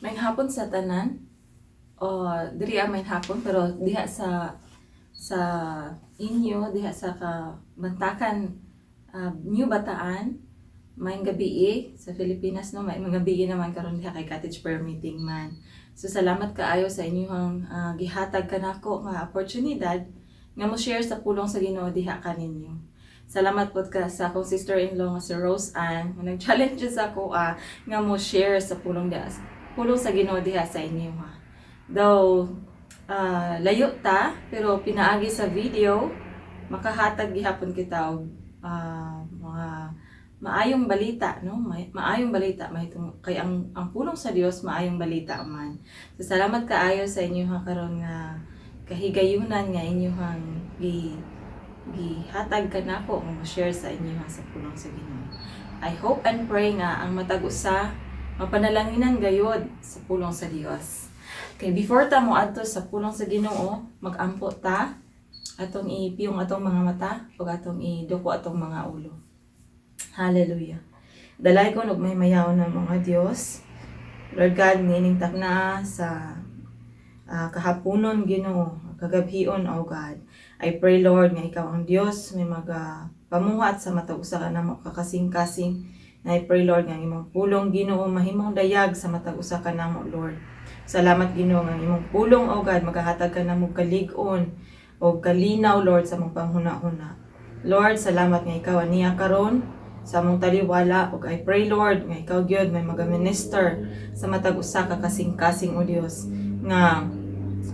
Maayong hapon sa tanan. O diri ang maayong hapon, pero diha sa inyo diha sa Kabantakan, New Bataan, maayong gabii. Sa Pilipinas, no, may mga gabii naman karon diha kay cottage prayer meeting man. So salamat kaayo sa inyong gihatag kanako nga oportunidad nga mo share sa pulong sa Ginoo diha kaninyo. Salamat pod ka sa akong sister-in-law nga si Rose Ann nga nag-challenge sa ako nga mo share sa pulong sa Ginoo diha sa inyo ha. Though layo ta, pero pinaagi sa video makahatag gihapon kita og mga maayong balita, no? Maayong balita mahitungod kay ang pulong sa Dios maayong balita man. So salamat kaayo sa inyo ha karon nga kahigayunan nga inyong gihatag kanako nga mo-share sa inyo ha sa pulong sa Ginoo. I hope and pray nga ang matag usa mapanalanginan gayod sa pulong sa Dios. Okay, before ta mo adto sa pulong sa Ginoo, magampo ta. Atong ipiyong atong mga mata ug atong iduko atong mga ulo. Hallelujah. Dalaygon ug mahimayaon nga mga Dios. Lord God, niining takna sa kahaponon, Ginoo, kagabhion, O God. I pray, Lord, nga ikaw ang Dios may maga pamuhat sa matag usa ka namo kakasing-kasing. I pray, Lord, nga ang imong pulong, Ginoo, mahimong dayag sa matag usa ka namo, Lord. Salamat, Ginoo, nga ang imong pulong, O God, magahatag ka namo kalig-on o kalinaw, Lord, sa among panghuna-huna. Lord, salamat nga ikaw aniya karon sa among taliwala ug I pray, Lord, nga ikaw gyud may maga-minister sa matag usa ka kasing-kasing, O Dios, nga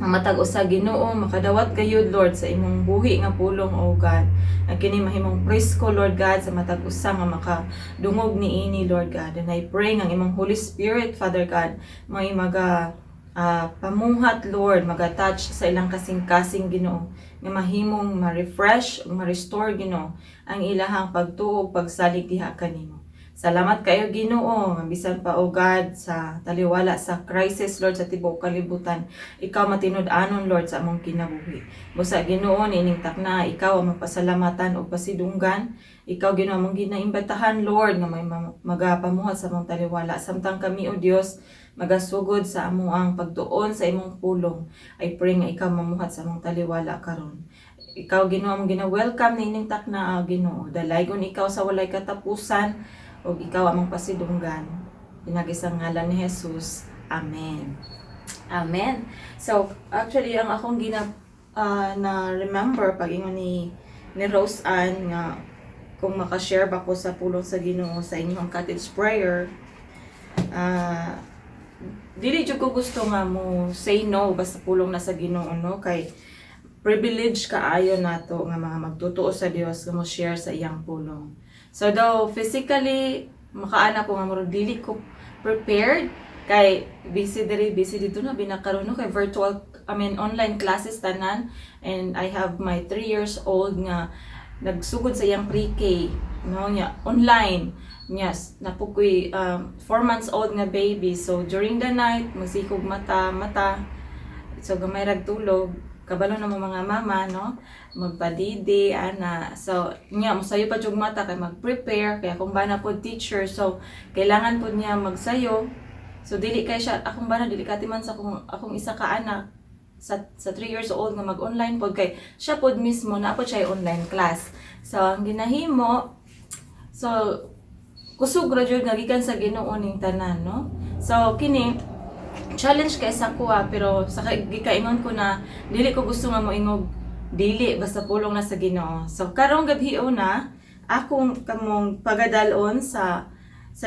ang matag usa, Ginoo, makadawat gayud, Lord, sa imong buhi nga pulong, O God. Ang kini mahimong presko, Lord God, sa matag usa nga makadungog niini, Lord God. And I pray nga ang imong Holy Spirit, Father God, may maga pamuhat, Lord, maga-touch sa ilang kasing-kasing, Ginoo, nga mahimong ma-refresh, ma-restore, Ginoo, ang ilahang pagtuo, pagsalig diha kanimo. Salamat kayo, Ginoo, nga bisan pa, O God, sa taliwala sa crisis, Lord, sa tibuok kalibutan, ikaw matinud-anon, Lord, sa among kinabuhi. Busa, Ginoo, niining takna ikaw ang mapasalamatan ug pasidunggan. Ikaw, Ginoo, among ginaimbitahan, Lord, nga may magapamuhat sa among taliwala samtang kami, O Dios, magasugod sa amoang pagtuon sa imong pulong. I pray nga ikaw mamuhat sa among taliwala karon. Ikaw, Ginoo, among gina-welcome niining takna, Ginoo. Dalaygon ikaw sa walay katapusan ug ikaw among pasidunggan. Pinaagi sa ngalan ni Jesus. Amen. Amen. So, actually, ang akong gina na remember pag ingon ni Rose Ann nga kung makashare ba ko sa pulong sa Ginoo sa inyong cottage prayer, dili jud ko gusto nga mo say no basta pulong na sa Ginoo, no, kay privilege kaayo nato nga mga magtutuo sa Dios nga mo share sa iyang pulong. So though physically makaana ko nga murag dili ko prepared kay busy diri, busy dito na binakaron, no, kay virtual, I mean, online classes tanan, and I have my 3 years old nga nagsugod sa iyang pre-K, no, nya online. Yes, naa pod koy 4 months old nga baby. So during the night magsikog mata mata. So gamay rag tulog, kabalo na mo mga mama, no, magpadidi ana. So nya mosayo pa jud mata kay mag-prepare kay akong bana pod teacher, so kailangan pod niya magsayo. So dili kay siya, akong bana dili katiman sa akong isa ka anak sa 3 years old nga mag-online pod kay siya pod mismo naa pod siya online class. So ang ginahimo, so kusog ra jud nga gikan sa Ginoo ning tanan, no. So kini challenge kay sa kuha, pero sa gikaingon ko na dili ko gusto nga moingog dili basta pulong na sa Ginoo. So karong gabi na akong kamong pagadalon sa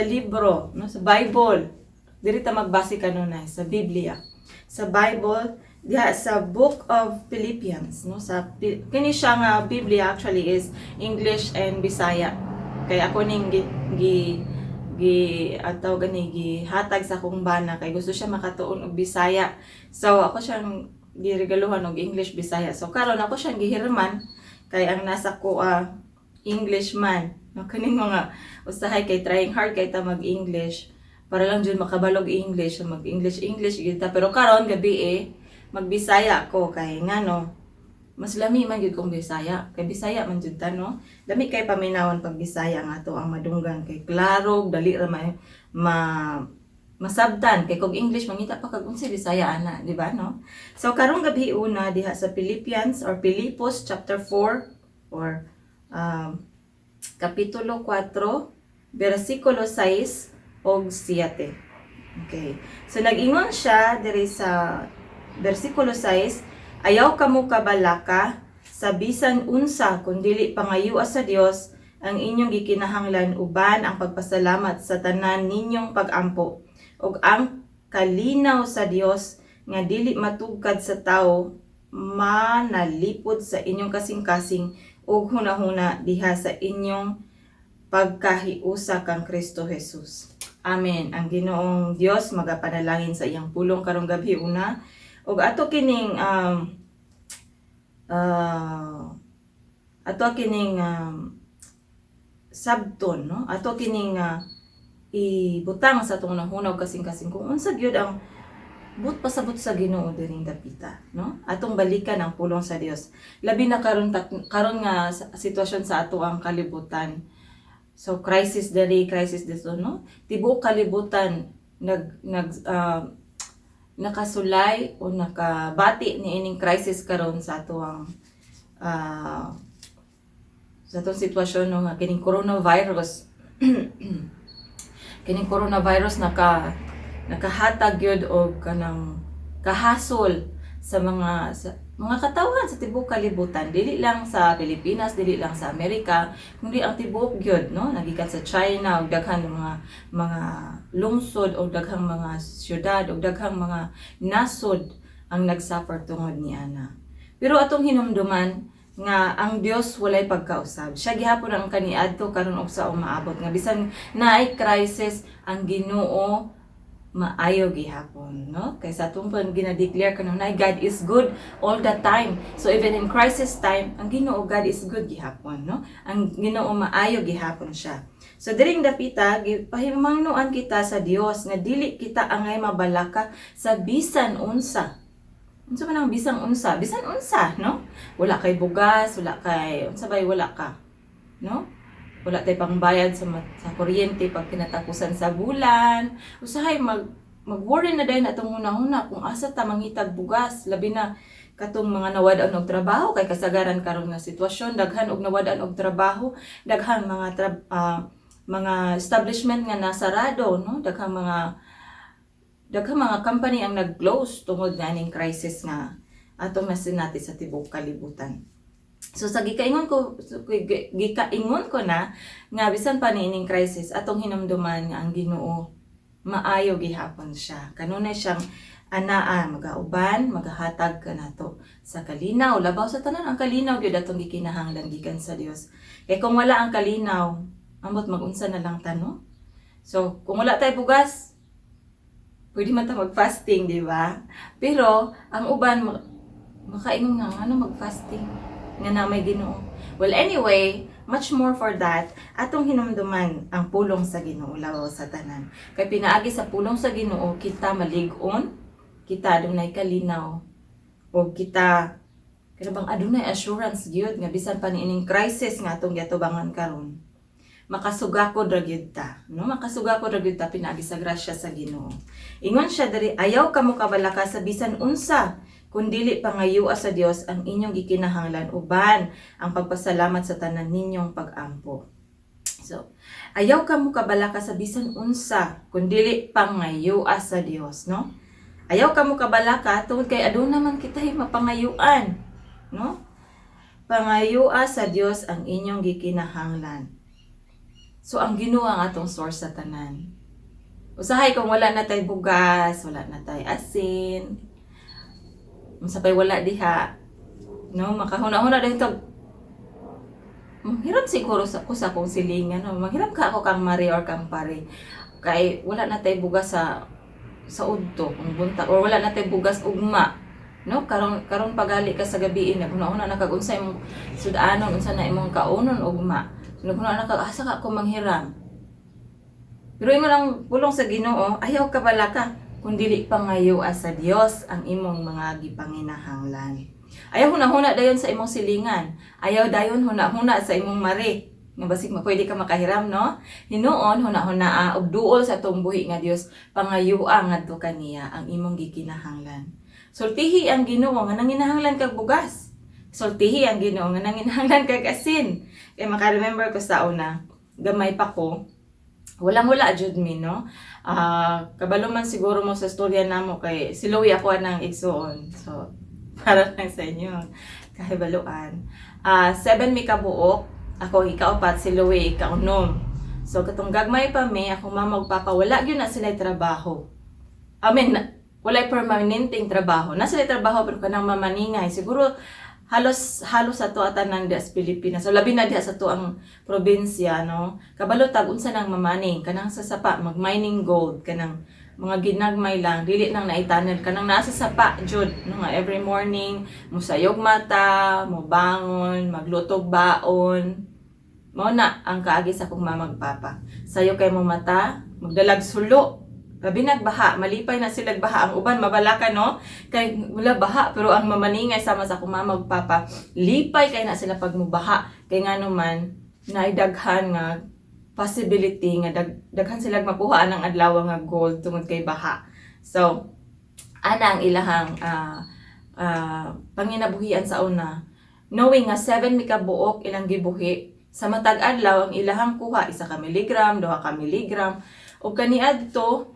libro, no, sa Bible. Diri ta magbase kanunay sa Biblia. Sa Bible diha sa Book of Philippians, no, sa kini siya nga Biblia actually is English and Bisaya. Kay ako ning gi, gi gi ataw gani gihatag sa akong bana kay gusto siya makatuon og Bisaya. So ako siyang giregaluhan og English Bisaya. So karon ako siyang gihirman kay ang nasa ko English man. No, kaning mga usahay kay trying hard kay ta mag-English para lang jud makabalog English, so mag-English English gyud ta. Pero karon gabi eh magbisaya ko kay ngano mas lami man gyud kung Bisaya kay Bisaya man jud ta, no. Lami kay paminawon pag Bisaya nga ato ang madunggan kay klaro, dali ra ma, ma Masabtan kay kog English mangita pa kag unsay Bisaya ana, di ba, no? So karong gabi una diha sa Philippians or Filipos chapter 4 or kapitulo 4 bersikulo 6 og 7. Okay. So nag-ingon siya diri sa bersikulo 6, "Ayaw kamo kabalaka sa bisan unsa kun dili pangayua sa Dios ang inyong gikinahanglan uban ang pagpasalamat sa tanan ninyong pagampo, ug ang kalinaw sa Dios nga dili matugkad sa tawo manalipod sa inyong kasing-kasing ug hunahuna diha sa inyong pagkahiusa kang Kristo Jesus." Amen. Ang Ginoong Dios magapanalangin sa iyang pulong karong gabi una. Ug ato kining sabton, no? Ato kining ibutang sa atong hunahuna ug kasing-kasing kung unsa gyud ang buot pasabot sa Ginoo diring dapita, no? Atong balikan ang pulong sa Dios. Labi na karon nga sitwasyon sa ato ang kalibutan. So crisis diri, crisis dito, no? Tibuok kalibutan nag nag nakasulay o nakabati ni ining crisis karon sa atong sitwasyon, no, nga kining coronavirus. Kining coronavirus nakahatag gyud og kanang kahasol sa mga katawhan sa tibuok kalibutan, dili lang sa Pilipinas, dili lang sa Amerika, kundi ang tibuok gyud, no, nagikan sa China ug daghan mga lungsod o daghang mga syudad ug daghang mga nasod ang nagsuffer tungod ni ana. Pero atong hinumduman nga ang Dios walay pagkausab. Siya gihapon ang kaniadto, karon ug sa umaabot, nga bisan naay crisis, ang Ginoo maayo gihapon, no? Kay sa atong pan gina-declare kanunay, God is good all the time. So even in crisis time, ang Ginoo, God is good gihapon, no? Ang Ginoo maayo gihapon siya. So diring dapita, pahimangnoan kita sa Dios nga dili kita angay mabalaka sa bisan unsa. Unsa man ang bisan unsa? Bisan unsa, no? Wala kay bugas, wala kay unsa bay wala ka, no? Wala tay pangbayad sa kuryente pag kinatapusan sa bulan. Usahay mag-worry na dayon atong hunahuna kung asa ta mangitag bugas, labi na katong mga nawad-an og trabaho, kay kasagaran karon nga sitwasyon daghan og nawad-an og trabaho, daghang mga establishment nga nasarado, no? Daghang mga company ang nag-close tungod nga aning crisis nga atong nasinati sa tibuok kalibutan. So sa gikaingon ko na nga bisan pa niining crisis, atong hinumduman nga ang Ginoo maayo gihapon siya. Kanunay siyang anaa magauban, magahatag kanato sa kalinaw. Labaw sa tanan, ang kalinaw gyud atong gikinahanglan gikan sa Dios. Kay kung wala ang kalinaw, ambot magunsa na lang ta, no? So kung wala tay bugas, pwede man ta mag-fasting, di ba? Pero ang uban makaingon nga ano mag-fasting nga na may Ginoo. Well, anyway, much more for that, atong hinumduman ang pulong sa Ginoo labaw sa tanan. Kay pinaagi sa pulong sa Ginoo kita malig-on, kita adunay kalinaw, o kita kana bang adunay assurance gyud nga bisan pa niining crisis nga atong giatubangan karon, makasugakod ra gyud ta, no? Makasugakod ra gyud ta pinaagi sa grasya sa Ginoo. Ingon siya diri, "Ayaw kamo kabalaka sa bisan unsa, kun dili pangayua sa Dios ang inyong gikinahanglan uban ang pagpasalamat sa tanan ninyong pagampo." So, ayaw kamo kabalaka sa bisan unsa kun dili pangayua sa Dios, no? Ayaw kamo kabalaka tungod kay aduna man kita mapangayuan, no? Pangayua sa Dios ang inyong gikinahanglan. So ang Ginoo ang atong source sa tanan. Usahay kung wala na tay bugas, wala na tay asin, unsa pay wala diha, no? Makahuna-huna dayon tag manghiram siguro sa ko sa akong silingan, no? Manghiram ka ako kang mare or kang pare. Kay wala na tay bugas sa udto kung buntag or wala na tay bugas ugma, no? Karon karon pagali ka sa gabi, naghuna-huna na kag unsa imong sudanon, unsa na imong kaunon ugma. So, naghuna na kag asa ka ako manghiram. Pero ingon ang pulong sa Ginoo, ayaw kabalaka kung dili pangayoa sa Dios ang imong mga gipanginahanglan. Ayaw hunahuna dayon sa imong silingan. Ayaw dayon hunahuna sa imong mare. Nga basig ma pwede ka makahiram, no? Hinuon huna-hunaa og duol sa atong buhi nga Dios, pangayua ngadto kaniya ang imong gikinahanglan. Sultihi ang Ginoo nga nanginahanglan kag bugas. Sultihi ang Ginoo nga nanginahanglan kag asin. Kay maka-remember ko sa una, gamay pa ko, walang wala jud mi, no? Kabalo man siguro mo sa storya namo kay si Louie ako nang igsuon. So, para lang sa inyo kahibaluan. 7 mi kabuok, ako ikaupat, si Louie ikaunom. So katong gagmay pa mi, akong mama ug papa wala gyud na sila trabaho. I mean, walay permanenteng trabaho. Na sila trabaho pero kanang mamaningay. Siguro halos halos sa ato tanan diha sa Pilipinas. So labi na diha sa ato ang probinsya, no. Kabalo tag unsa nang mamaning kanang sa sapa, mag-mining gold, kanang mga ginagmay lang, dili nang naitunnel, kanang nasa sapa jud, no, nga every morning musayog mata, mo bangon, maglutog baon. Mao na ang kaagi sa akong mama ug papa. Sayo kay mo mata, magdalag sulo. Labi nagbaha, malipay na sila baha. Ang uban mabalaka, no? Kay wala baha, pero ang mamaningay sama sa akong mama ug papa, lipay kay na sila pag mubaha. Kay ngano man, naidaghan nga possibility nga daghan sila makuha ang adlaw nga gold tungod kay baha. So, ana ang ilahang panginabuhian sa una. Knowing nga 7 mi kabuok ilang gibuhi, sa matag adlaw ang ilahang kuha 1 ka milligram, 2 ka milligram, ug kaniadto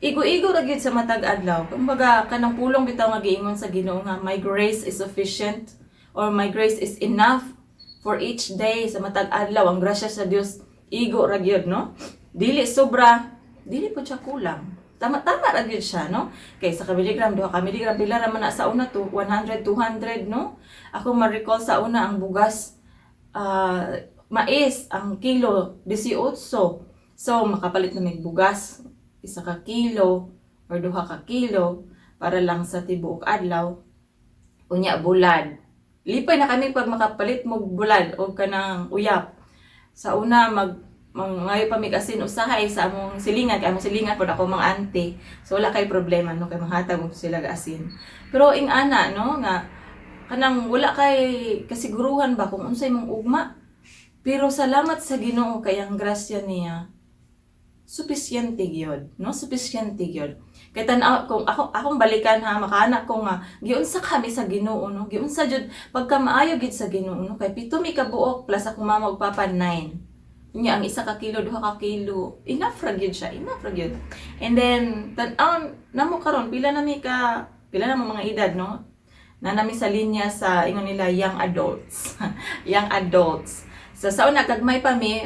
igo-igo ra gyud sa matag adlaw. Kumbaga kanang pulong bitaw nga giingon sa Ginoo nga "My grace is sufficient" or "My grace is enough for each day." Sa matag adlaw ang grasya sa Dios igo ra gyud, no? Dili sobra, dili po siya kulang. Tama tama ra gyud siya, no? Kay 1 ka milligram, 2 ka milligram, pila ra man na sa una to, 100, 200, no? Ako ma-recall sa una ang bugas, mais ang kilo 18. So makapalit na mig bugas 1 ka kilo or 2 ka kilo para lang sa tibuok adlaw. Unya bulad. Lipay na kami pag makapalit mo bulad o kanang uyap. Sa una mangayo pa mig asin usahay sa among silingan kay among silingan pod ako mga auntie. So wala kay problema, no, kay manghatag mo sila og asin. Pero ing ana, no, nga kanang wala kay kasiguruhan ba kung unsay mong ugma. Pero salamat sa Ginoo kay ang grasya niya supisyente gyud, no? Supisyente gyud. Kay tan-aw kung ako akong balikan ha, makaana ko nga giunsa kami sa Ginoo, no? Giunsa jud pagka maayo gid sa Ginoo, no? Kay 7 mi ka buok plus akong mama ug papa, 9. Unya ang 1 ka kilo, 2 ka kilo, enough ra gyud siya, enough ra gyud. And then tan-aw namo karon pila na mi ka pila na mo mga edad, no? Na nami sa linya sa ingon nila young adults. Young adults. So sa una gagmay pa mi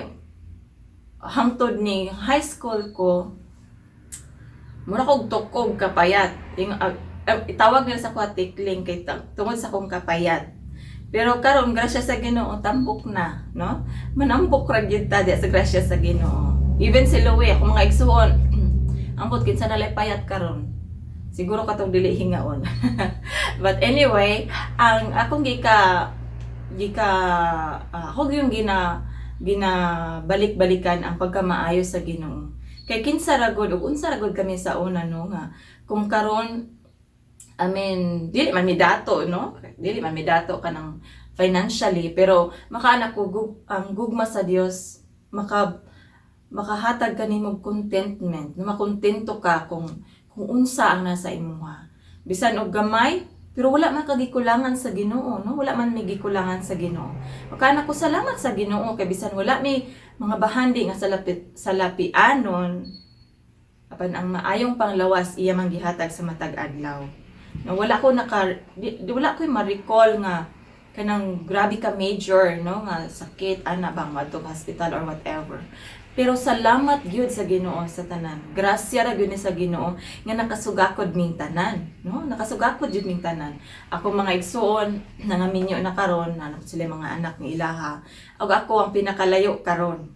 hangtod ni high school ko, mura kog tukog kapayat. Yung, itawag nila sa kuha tikling kay tungod sa akong kapayat. Pero karon grasya sa Ginoo tambok na, no? Manambok ra gyud ta di sa grasya sa Ginoo. Even si Louie, ako mga igsuon, ambot kinsa na lay payat karon. Siguro katong dili hingaon. But anyway, ang akong gika gika ako yung gina ginabalik-balikan ang pagkamaayo sa Ginoo. Kay kinsa ra gud ug unsa ra gud kami sa una, no, nga kung karon, I mean, dili man mi dato, no? Dili man mi dato kanang financially, pero makaana ko ang gugma sa Dios makahatag kanimo contentment, no, makontento ka kung unsa ang nasa imuha. Bisan og gamay, pero wala man kagikulangan sa Ginoo, no? Wala man may gikulangan sa Ginoo. Makaana ko salamat sa Ginoo kay bisan wala may mga bahandi nga salapit salapianon, apan ang maayong panglawas iya man gihatag sa matag adlaw. No, wala ko naka di, di- wala ko ma-recall nga kanang grabe ka major, no, nga sakit ana bang madto hospital or whatever. Pero salamat gyud sa Ginoo sa tanan. Grasya ra gyud ni sa Ginoo nga nakasugakod ming tanan, no? Nakasugakod gyud ming tanan. Ako mga igsuon nangaminyo na karon, naa sila mga anak ni ilaha. Ug ako ang pinakalayo karon.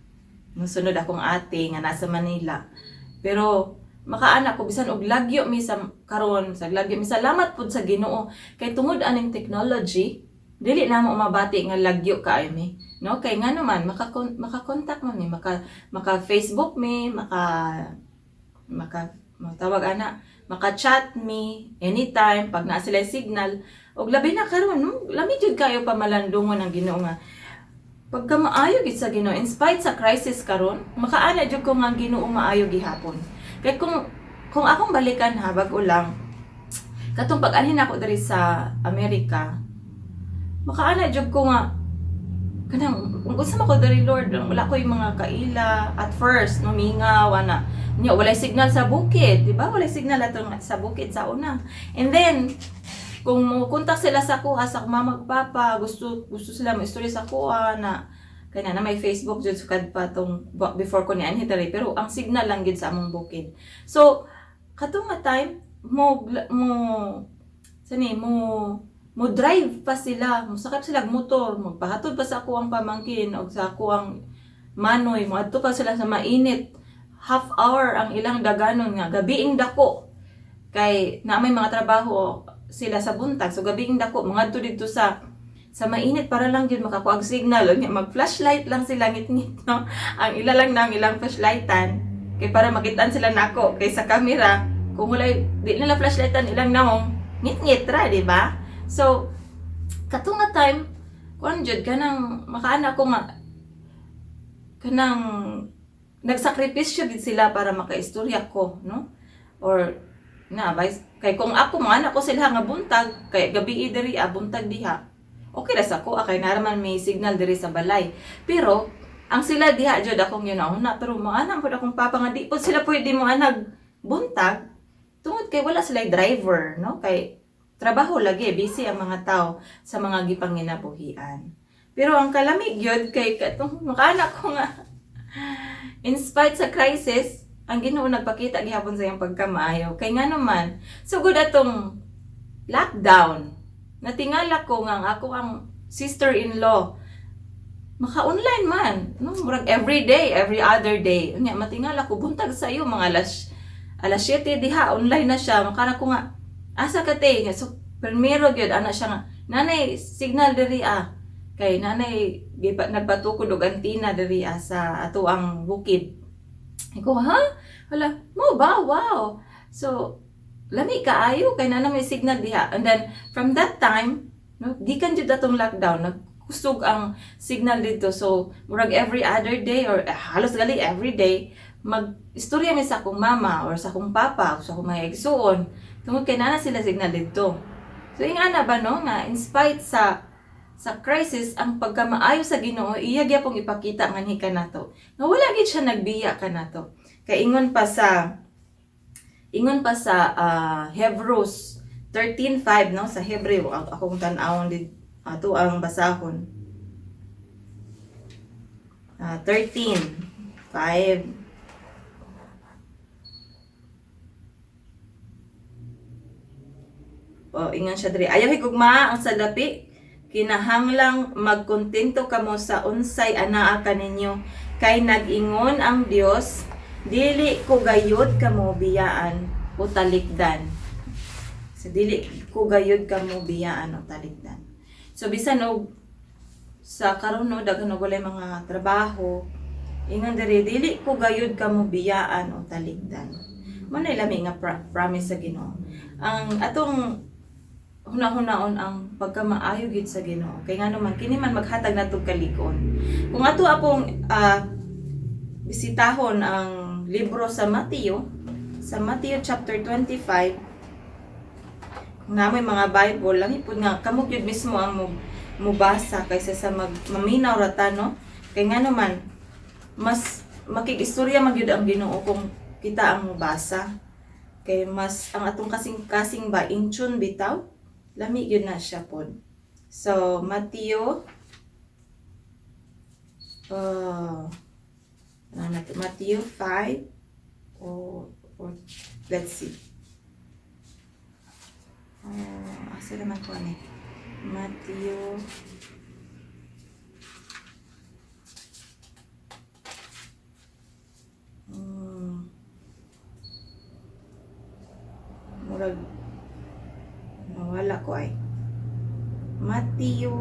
Musunod akong ate nga nasa Manila. Pero makaana ko bisan og lagyo mi sa karon, sa lagyo mi, salamat pud sa Ginoo kay tungod aning technology dili na mo mabati nga lagyo kaayo mi, no? Kay nga naman maka-contact man mi, maka maka Facebook mi, maka maka matawag ana, maka-chat mi anytime pag naa sila signal. Og labi na karon, no, lami jud kayo pamalandungon ang Ginoo nga Pagkamaayo gid sa Ginoo in spite sa crisis karon, makaana jud ko nga ang Ginoo maayo gihapon. Kay kung akong balikan ha, bag-o lang katong pag-anhin ako diri sa Amerika, makaana jud ko nga kanang kung unsa man ko diri, Lord, wala ko yung mga kaila at first, no, mingaw ana nya, walay signal sa bukid, di ba? Walay signal atong sa bukid sa una. And then kung mo kontak sila sa kuha, sa mama ug papa, gusto gusto sila mo istorya sa kuha na kay na may Facebook jud sukad pa tong before ko ni anhi diri, pero ang signal lang gid sa among bukid. So kato nga time mo mo sani mo mo drive pa sila, mo sila og motor, magpahatod pa sa ako ang pamangkin og sa ako ang manoy, moadto pa sila sa mainit. Half hour ang ilang daganon nga gabiing dako kay na may mga trabaho sila sa buntag. So gabiing dako mangadto didto sa mainit para lang gyud makakuha og signal. Unya mag flashlight lang sila ngit-ngit, no. Ang ila lang na ang ilang flashlightan kay para makitaan sila nako, kay sa camera kung walay di nila flashlightan ilang naong, ngit-ngit ra, di ba? So kato nga time, kuan jud, kanang makaana ko nga kanang nagsakripisyo gid sila para makaistorya ko, no, or na bay kay kung ako mga anak ko sila nga buntag kay gabi diri, ah, buntag diha, okay ra sa ko, ah, kay naraman may signal diri sa balay. Pero ang sila diha jud akong yun na, pero mga anak pud akong papa nga di po sila pwede mo anag buntag tungod kay wala sila driver, no, kay trabaho lagi, busy ang mga tao sa mga gipanginabuhian. Pero ang kalamig gyud kay katong makaanak ko nga in spite sa crisis, ang Ginoo nagpakita gihapon sa iyang pagkamaayo. Kay nga naman, sugod atong lockdown, natingala ko nga ang ako ang sister-in-law maka-online man, no, murag every day, every other day. Unya matingala ko buntag sa iyo, mga alas alas 7 diha online na siya. Makana ko nga, "Asa ka, te?" Nga, so primero gyud ana siya nga nanay signal diri, ah, kay nanay gipa, nagpatukod og antina diri, ah, sa ato ang bukid. Ko, "Ha, hala mo ba? Wow." So lami kaayo kay na may signal diha. And then from that time, no, gikan jud atong lockdown, nagkusog ang signal dito. So murag every other day or eh, halos gali every day mag istorya mi sa akong mama or sa akong papa o sa akong mga igsuon tungod kay naa na sila signal didto. So ingana ba, no, nga in spite sa crisis, ang pagkamaayo sa Ginoo iya gyapong ipakita nganhi kanato nga wala gid siya nagbiya kanato. Kay ingon pa sa Hebrews 13:5, no, sa Hebreo, ang akong tan-awon did ato ang basahon. 13:5. O, ingon siya diri. "Ayaw higugmaa ang salapi, kinahanglang magkontento kamo sa unsay anaa kaninyo, kay nag-ingon ang Dios, dili ko gayud kamo biyaan o talikdan." So dili ko gayud kamo biyaan o talikdan. So bisan og sa karon, no, daghan og walay mga trabaho, ingon diri, dili ko gayud kamo biyaan o talikdan. Mo na lami nga promise sa Ginoo. Ang atong hunahunaon ang pagkamaayo gid sa Ginoo. Kay ngano man kini man maghatag natog kalig-on. Kung ato apong bisitahon ang libro sa Mateo chapter 25, kung namoy mga Bible, lang pud nga kamo gyud mismo ang mo mubasa kaysa sa mag maminaw ra ta, no? Kay ngano man mas makig-istorya man gyud ang Ginoo kung kita ang mubasa. Kay mas ang atong kasing-kasing ba in tune bitaw, lami gyud na siya pod. So Mateo ano na to? Matthew 5 or let's see. Asa naman ko ani? Matthew. Murag nawala ko ay. Matthew.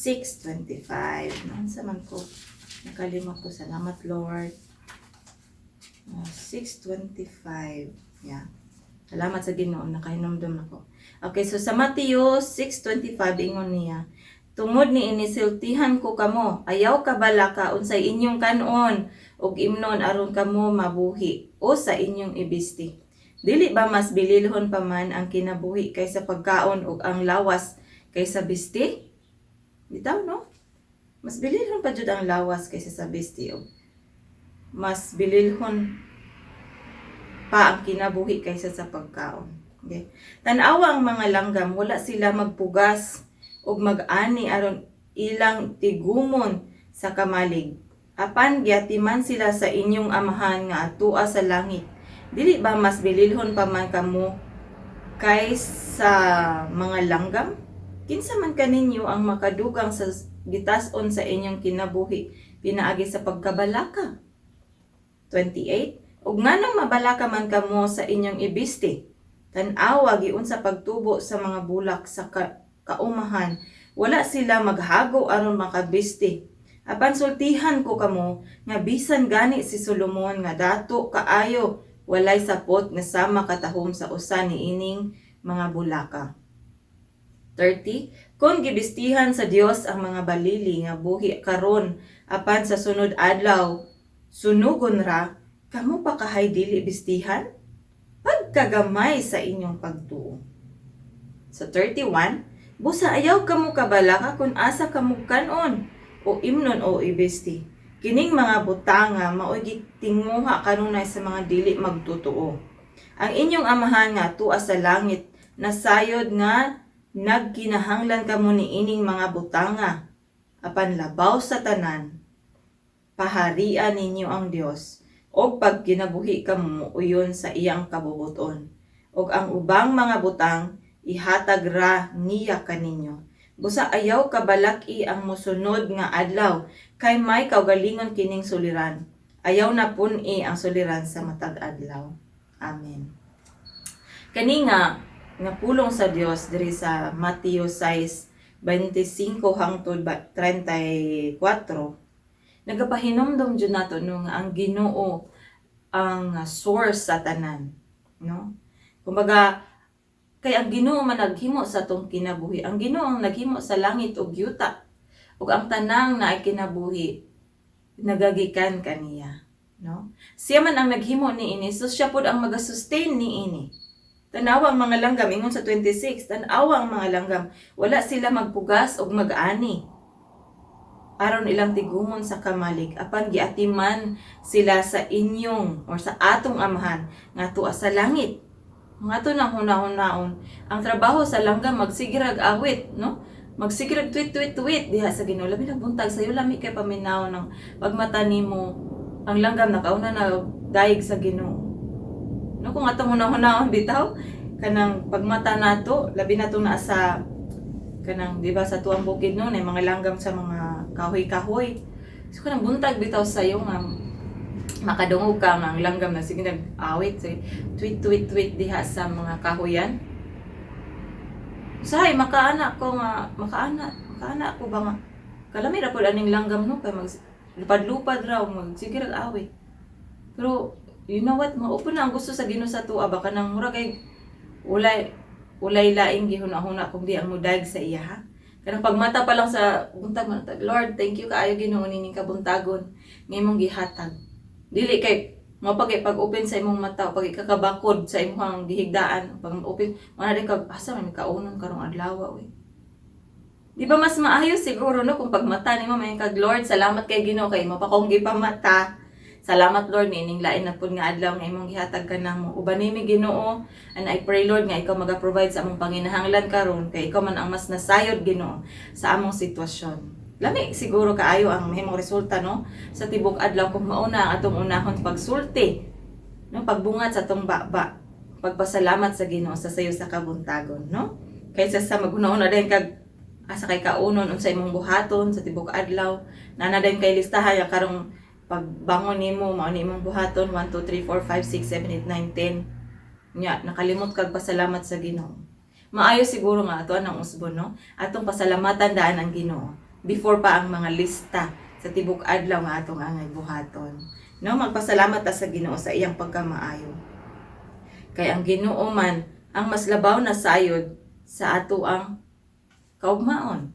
6:25. Naunsa man ko? Nakalimot ko. Salamat, Lord. 6:25. Yeah. Salamat sa Ginoo, nakahinumdum ako. Okay, so sa Mateo 6:25, ingon niya, "Tungod ni inisultihan ko kamo, ayaw kabalaka unsay inyong kanon ug imnon aron kamo mabuhi o sa inyong ibisti. Dili ba mas bililhon pa man ang kinabuhi kaysa pagkaon ug ang lawas kaysa bisti?" Bitaw, no? Mas bililhon pa jud ang lawas kaysa sa bisti ug mas bililhon pa ang kinabuhi kaysa sa pagkaon. Okay. "Tan-awa ang mga langgam, wala sila magpugas ug mag-ani aron ilang tigumon sa kamalig. Apan giatiman sila sa inyong Amahan nga atua sa langit. Dili ba mas bililhon pa man kamo kaysa mga langgam? Kinsa man kaninyo ang makadugang sa gitas-on sa inyong kinabuhi pinaagi sa pagkabalaka?" 28. "Ug nganong mabalaka man kamo sa inyong ibisti? Tan-awa giunsa pagtubo sa mga bulak sa kaumahan. Wala sila maghago aron makabisti. Apan sultihan ko kamo nga bisan gani si Solomon nga dato kaayo, walay sapot nga sama katahom sa usa niining mga bulaka." 30. "Kung gibistihan sa Dios ang mga balili nga buhi karon apan sa sunod adlaw sunugon ra, kamo pa kahay dili bistihan? Pagkagamay sa inyong pagtuo." Sa 31, "Busa ayaw kamo kabalaka kung asa kamo kanon o imnon o ibisti. Kining mga butanga mao'y gitinguha kanunay sa mga dili magtotoo. Ang inyong Amahan nga tua sa langit nasayod nga nagkinahanglan kamo niining mga butanga. Apan labaw sa tanan, paharian ninyo ang Dios og pagkinabuhi kamo uyon sa iyang kabubuton. Ug ang ubang mga butang ihatag ra niya kaninyo. Busa ayaw kabalaki ang mosunod nga adlaw, kay may kaugalingon kining suliran. Ayaw na pun-i ang suliran sa matag adlaw." Amen. Kani nga pulong sa Dios diri sa Mateo 6:25 hangtod 34, nagapahinumdom jud nato, no, nga ang Ginoo ang source sa tanan, no? Kumbaga kay ang Ginoo man naghimo sa atong kinabuhi. Ang Ginoo ang naghimo sa langit ug yuta. Ug ang tanang naay kinabuhi nagagikan kaniya, no? Siya man ang naghimo niini, so siya pod ang magasustain niini. Tanawa ang mga langgam, ingon sa 26, tan-awa ang mga langgam, wala sila magpugas og mag-ani aron ilang tigumon sa kamalig, apan giatiman sila sa inyong or sa atong Amahan nga tua sa langit. Nga ato nang hunahun-naon, ang trabaho sa langgam magsigirag awit, no? Magsigirag tweet tweet tweet diha sa Ginoo, labi na buntag sayo, lami kay paminaw ng pagmata nimo, ang langgam nakauna na dayeg sa Ginoo, no? Kung atong hunahun-naon bitaw, kanang pagmata nato, labi na to naa sa kanang, di ba, sa tuang bukid, no, na mga langgam sa mga kahoy-kahoy. So kanang buntag bitaw sayo nga makadungog ka nga ang langgam na sige nag-awit, sige tweet tweet tweet diha sa mga kahoyan. Usahay makaana ko nga makaana ko ba nga kalami ra pud aning langgam, no, kay mag lupad-lupad raw, mag sige rag awit. Pero you know what, mao na ang gusto sa Ginoo sa tuwa ba, kanang mura kay walay laing gihuna-huna kung di ang mudayeg sa iya, ha. Kanang pagmata pa lang sa buntag man, "Lord, thank you kaayo, Ginoo, nining kabuntagon nga imong gihatag." Dili kay mo pag pag-open sa imong mata, pag ikakabakod sa imong gihigdaan, pag open mo na din kag asa may kaunon karong adlaw, oy. Di ba mas maayo siguro, no, kung pagmata nimo may kag, "Lord, salamat kay Ginoo kay imo pa kong gipamata. Salamat, Lord, niining lain na pud nga adlaw nga imong gihatag kanamo. Uban nimi, Ginoo, and I pray, Lord, nga ikaw maga-provide sa among panginahanglan karon, kay ikaw man ang mas nasayod, Ginoo, sa among sitwasyon." Lami siguro kaayo ang mahimong resulta, no, sa tibok adlaw kung mauna ang atong unahon pagsulti, no, pagbungat sa atong baba, pagpasalamat sa Ginoo sa sayo sa kabuntagon, no? Kaysa sa maghuna-huna din kag asa kay kaunon, unsa imong buhaton sa tibok adlaw, nana din kay listahan ya karong pagbangon nimo, mao ni imong buhaton 1 2 3 4 5 6 7 8 9 10, nya nakalimot kag pasalamat sa Ginoo. Maayo siguro nga ato ang usbon, no, atong pasalamatan daan ang Ginoo before pa ang mga lista sa tibok adlaw nga atong angay buhaton. No, magpasalamat ta sa Ginoo sa iyang pagkamaayo. Kay ang Ginoo man ang mas labaw na sayod sa ato ang kaugmaon.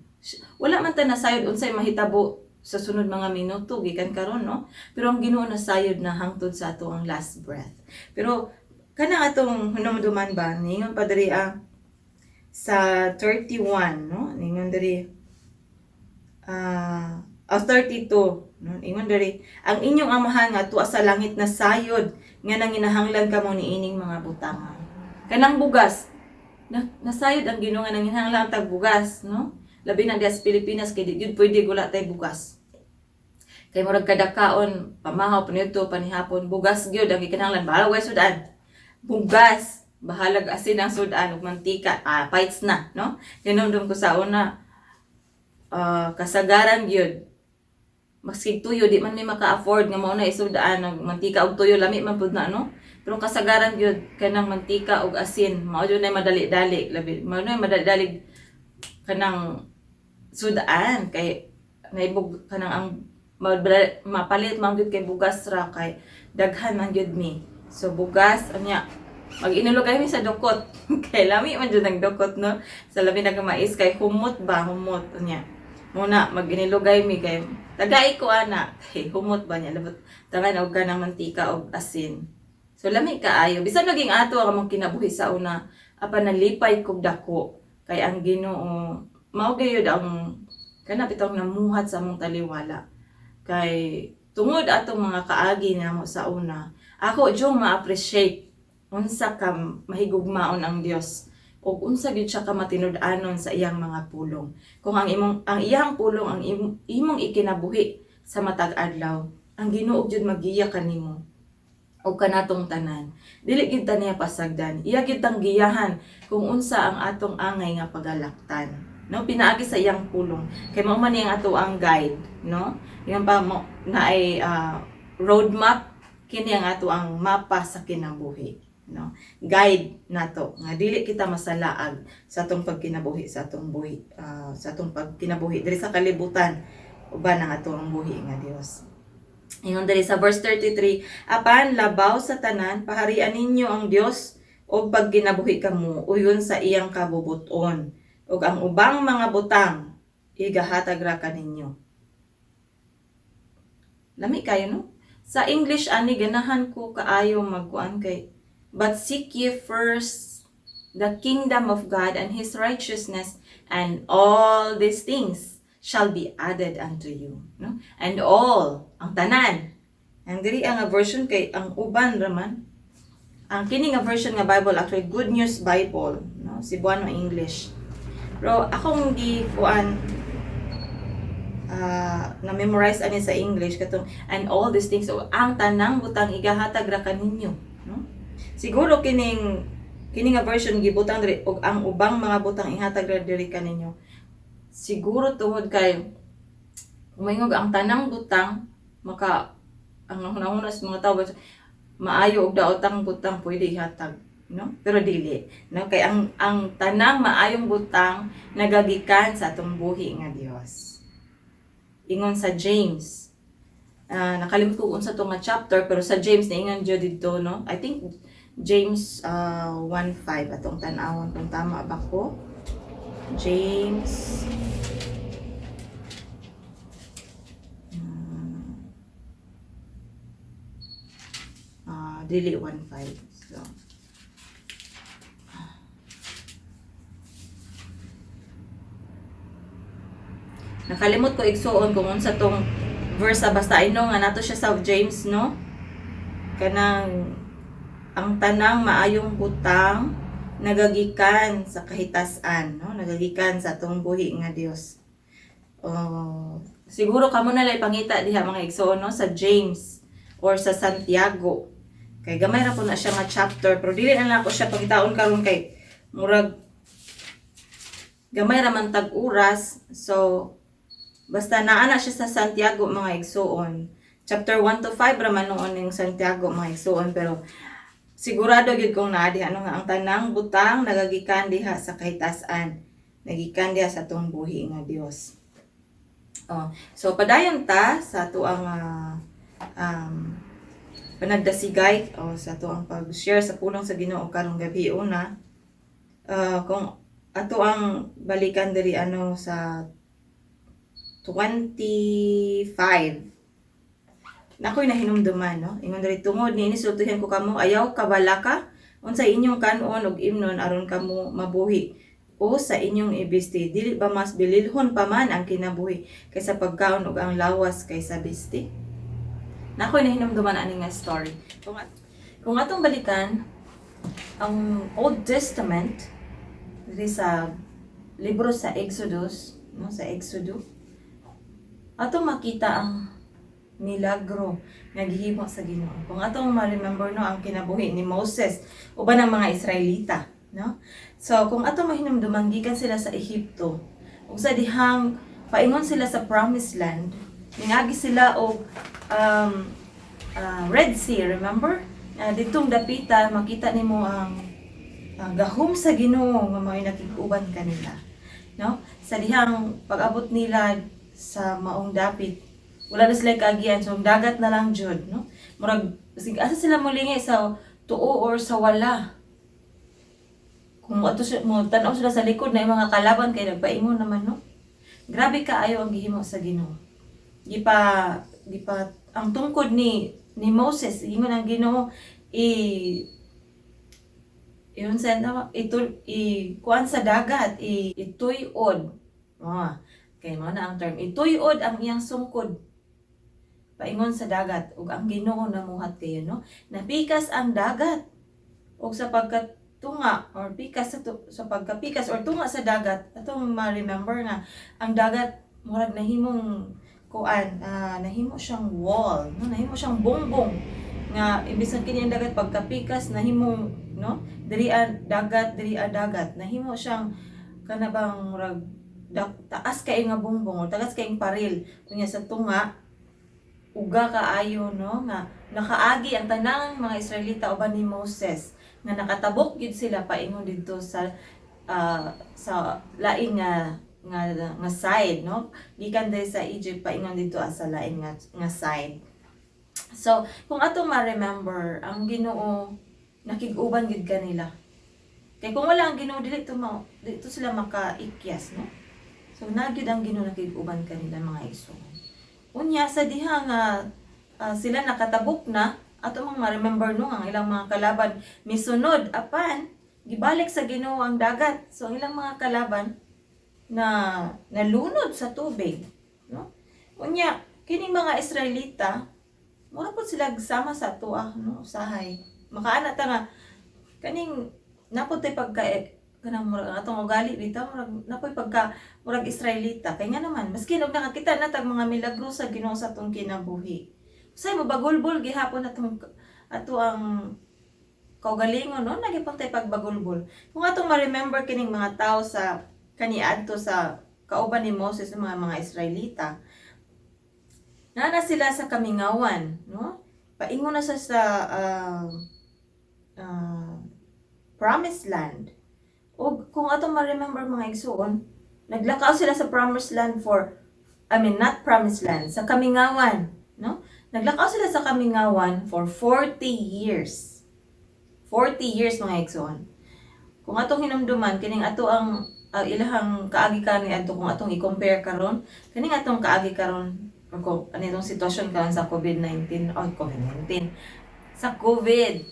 Wala man ta nasayod unsay mahitabo sa sunod mga minuto gikan karon, no? Pero ang Ginoo nasayod na hangtod sa ato ang last breath. Pero kanang atong hinumduman ba, ningon pa diri sa 31, no? Ningon diri 32, no? Ingon diri, ang inyong Amahan nga tuwa sa langit na sayod nga nanginahanglan kamo niining mga butang. Kanang bugas, na, nasayod ang Ginoo nga nanginahanglan tag bugas, no? Labi na diha sa Pilipinas kay di gyud pwede wala tay bugas. Kay murag kada kaon, pamahaw, panudto, panihapon, bugas gyud ang gikinahanglan. Bahala way sudan. Bugas, bahalag asin ang sudan ug mantika, fights na, no? Hinumdum ko sa una, kasagaran gyud. Maski tuyo di man mi maka-afford nga mao na isudaan og mantika og tuyo, lami man pud na, no? Pero kasagaran gyud kanang mantika og asin, mao jud na madali-dali, labi mao na madali-dali kanang sudaan kay naibog kanang ang mapalit man gyud kay bugas ra kay daghan man gyud mi. So bugas unya mag-inulog mi sa dukot kay lami man jud ang dukot, no? Sa labi na mais kay humot ba, humot unya. Muna mag-inilugay mi kay tagay ko ana kay humot ba niya, labot tangan og kanang mantika og asin. So lami kaayo bisan naging ato ang among kinabuhi sa una, apan nalipay kog dako kay ang Ginoo mao gayud ang kana bitong namuhat sa among taliwala. Kay tungod atong mga kaagi namo sa una, ako jung ma-appreciate unsa ka mahigugmaon ang Dios ug unsa gyud siya ka matinud-anon sa iyang mga pulong. Kung ang iyang pulong ang imong ikinabuhi sa matag adlaw, ang Ginoo gyud magiya kanimo ug kanatong tanan. Dili gyud ta niya pasagdan. Iya gyud tang giyahan kung unsa ang atong angay nga pagalaktan. No, pinaagi sa iyang pulong. Kay mao man ni ang ato ang guide, no? Yung pa mo na ay roadmap, kini ang ato ang mapa sa kinabuhi, no? Guide nato nga dili kita masalaag sa atong pagkinabuhi sa atong buhi, sa atong pagkinabuhi diri sa kalibutan uban ang ato ang buhi nga Dios. Ingon diri sa verse 33, apan labaw sa tanan, paharian ninyo ang Dios ug pagkinabuhi kamo uyon sa iyang kabubuton, ug ang ubang mga butang igahatag ra kaninyo. Lami kayo, no? Sa English ani ganahan ko kaayo magkuan kay "But seek ye first the kingdom of God and his righteousness, and all these things shall be added unto you," no? And all, ang tanan. Ang diri ang nga version kay ang uban raman. Ang kini nga version nga Bible actually Good News Bible, no? Cebuano English. Pero akong gi kuan na-memorize ani sa English katong "and all these things", so ang tanang butang igahatag ra kaninyo, no? Siguro kining kini nga version gibutang diri og ang ubang mga butang ihatag ra diri kaninyo. Siguro tungod kay umaingog ang tanang butang, maka ang hunahuna sa mga tao maayo og daotang butang pwede ihatag, no? Pero dili, no? Kay ang tanang maayong butang nagagikan sa atong buhi nga Dios. Ingon sa James, nakalimot ko kung unsa to nga chapter, pero sa James naingon jud didto, no? I think James 1:5 atong tan-awon kung tama ba ko. James dili 1:5. So nakalimot ko, igsuon, kung unsa tong verse sa, basta I know nga nato siya sa James, no? Kanang ang tanang maayong butang nagagikan sa kahitasan, no? Nagagikan sa atong buhi nga Dios. Oh, siguro kamo na lang pangita diha, mga igsoon, no, sa James or sa Santiago. Kay gamay ra po na siya nga chapter, pero dili na lang ako siya pangitaon karon kay murag gamay ra man tag oras. So basta naa na siya sa Santiago, mga igsuon. Chapter 1 to 5 ra man noon yung Santiago, mga igsuon, pero sigurado gyud kong naa diha, ano, nga ang tanang butang nagagikan diha sa kahitasan. Nagikan diha sa atong buhi nga Dios. Oh, so padayon ta sa atuang Panagdasigay o sa ato ang pag-share sa pulong sa Ginoo karong gabi. Una, kung ato ang balikan diri ano sa 25, nakoy nahinumduman, no? Ingon diri, "Tungod niini sultihan ko kamo, ayaw kabalaka unsay inyong kan-on ug imnon aron kamo mabuhi o sa inyong ibisti. Dili ba mas bililhon pa man ang kinabuhi kaysa pagkaon ug ang lawas kaysa bisti?" Nakoy nahinumduman ani nga story. Kung atong balikan ang Old Testament diri sa libro sa Exodus, no, sa Exodus, atong makita ang milagro nga gihimo sa Ginoo. Kung atong ma-remember, no, ang kinabuhi ni Moses uban ang mga Israelita, no? So kung atong mahinumduman, gikan sila sa Ehipto ug sa dihang paingon sila sa Promised Land, ningagi sila og Red Sea, remember? Ditong dapita makita nimo ang gahom sa Ginoo nga mao'y nakig-uban kanila. No? Sa dihang pag-abot nila sa maong dapit, wala na sila kaagian, so ang dagat na lang jud, no? Murag sige asa sila molingi, sa tuo or sa wala. Kung mo ato mo tan-aw sila sa likod na yung mga kalaban kay nagpaingon naman, no? Grabe kaayo ang gihimo sa Ginoo. Gipa ang tungkod ni Moses, ingon ang Ginoo i yun sa na ito i kuan sa dagat, i ituyod. Ah, kay mao na ang term, ituyod ang iyang sungkod paingon sa dagat ug ang Ginoo namuhat kayo, no? Napikas ang dagat ug sa pagkatunga or pikas sa pagkapikas or tunga sa dagat, atong ma-remember nga ang dagat murag nahimong kuan, nahimo siyang wall, no? Nahimo siyang bongbong nga imbes na kini ang dagat, pagkapikas nahimong, no, diri ang dagat, diri ang dagat, nahimo siyang kana bang murag taas kay nga bongbong or taas kay paril. Unya sa tunga, uga kaayo, no, nga nakaagi ang tanang mga Israelita uban ni Moses nga nakatabok gyud sila paingon didto sa laing nga side, no? Gikan diri sa Egypt paingon didto sa laing nga side. So kung ato ma-remember, ang Ginoo nakig-uban gyud kanila kay kung wala ang Ginoo, dili to sila makaikyas, no? So na gyud ang Ginoo nakig-uban kanila, mga igsoon. Unya sa diha nga sila nakatabok na, ato mang ma-remember, no, ang ilang mga kalaban misunod, apan gibalik sa Ginoo ang dagat. So ang ilang mga kalaban na nalunod sa tubig, no? Unya kining mga Israelita mura pud sila sama sa atoa, no? Usahay makaana ta nga kaning napod tay pagka eh, kanang murag ang atong ugali bitaw, murag napoy pagka murag Israelita, kay nga naman maski og nakakita na tag mga milagro sa Ginoo sa atong kinabuhi, usay mo bagulbol gihapon atong ato ang kaugalingon, no? Nagipon tay pagbagulbol. Kung atong ma-remember kining mga tao sa kaniadto sa kauban ni Moses, ng mga Israelita, naa na sila sa kamingawan, no? Paingon na sa Promised Land. O kung atong ma-remember, mga igsuon, naglakaw sila sa Promised Land for, I mean, not Promised Land, sa kamingawan, no? Naglakaw sila sa kamingawan for 40 years. 40 years, mga igsuon. Kung atong hinumduman, kining ato ang ilahang kaagi kani adto, kung atong i-compare karon, kining atong kaagi karon or kung ano itong sitwasyon karon sa COVID-19, oh, COVID-19, sa COVID,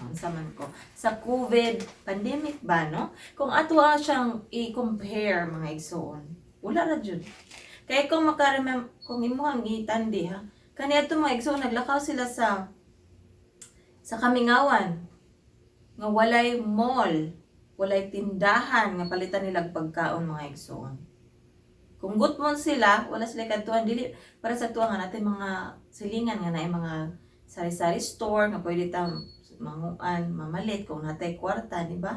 unsa man ko, sa COVID pandemic ba, no? Kung ato ang siyang i-compare, mga igsoon, wala ra jud. Kay kung maka-remember, kung imuhang gitandi ha, kaniadto, mga igsoon, naglakaw sila sa kamingawan nga walay mall, walay tindahan nga palitan nila pagkaon, mga igsoon. Kung gutmon sila, wala sila kadtuan, dili para sa tuwa nga natin mga silingan nga naay mga sari-sari store nga pwede ta manguan, mamalit kung natay kwarta, di ba?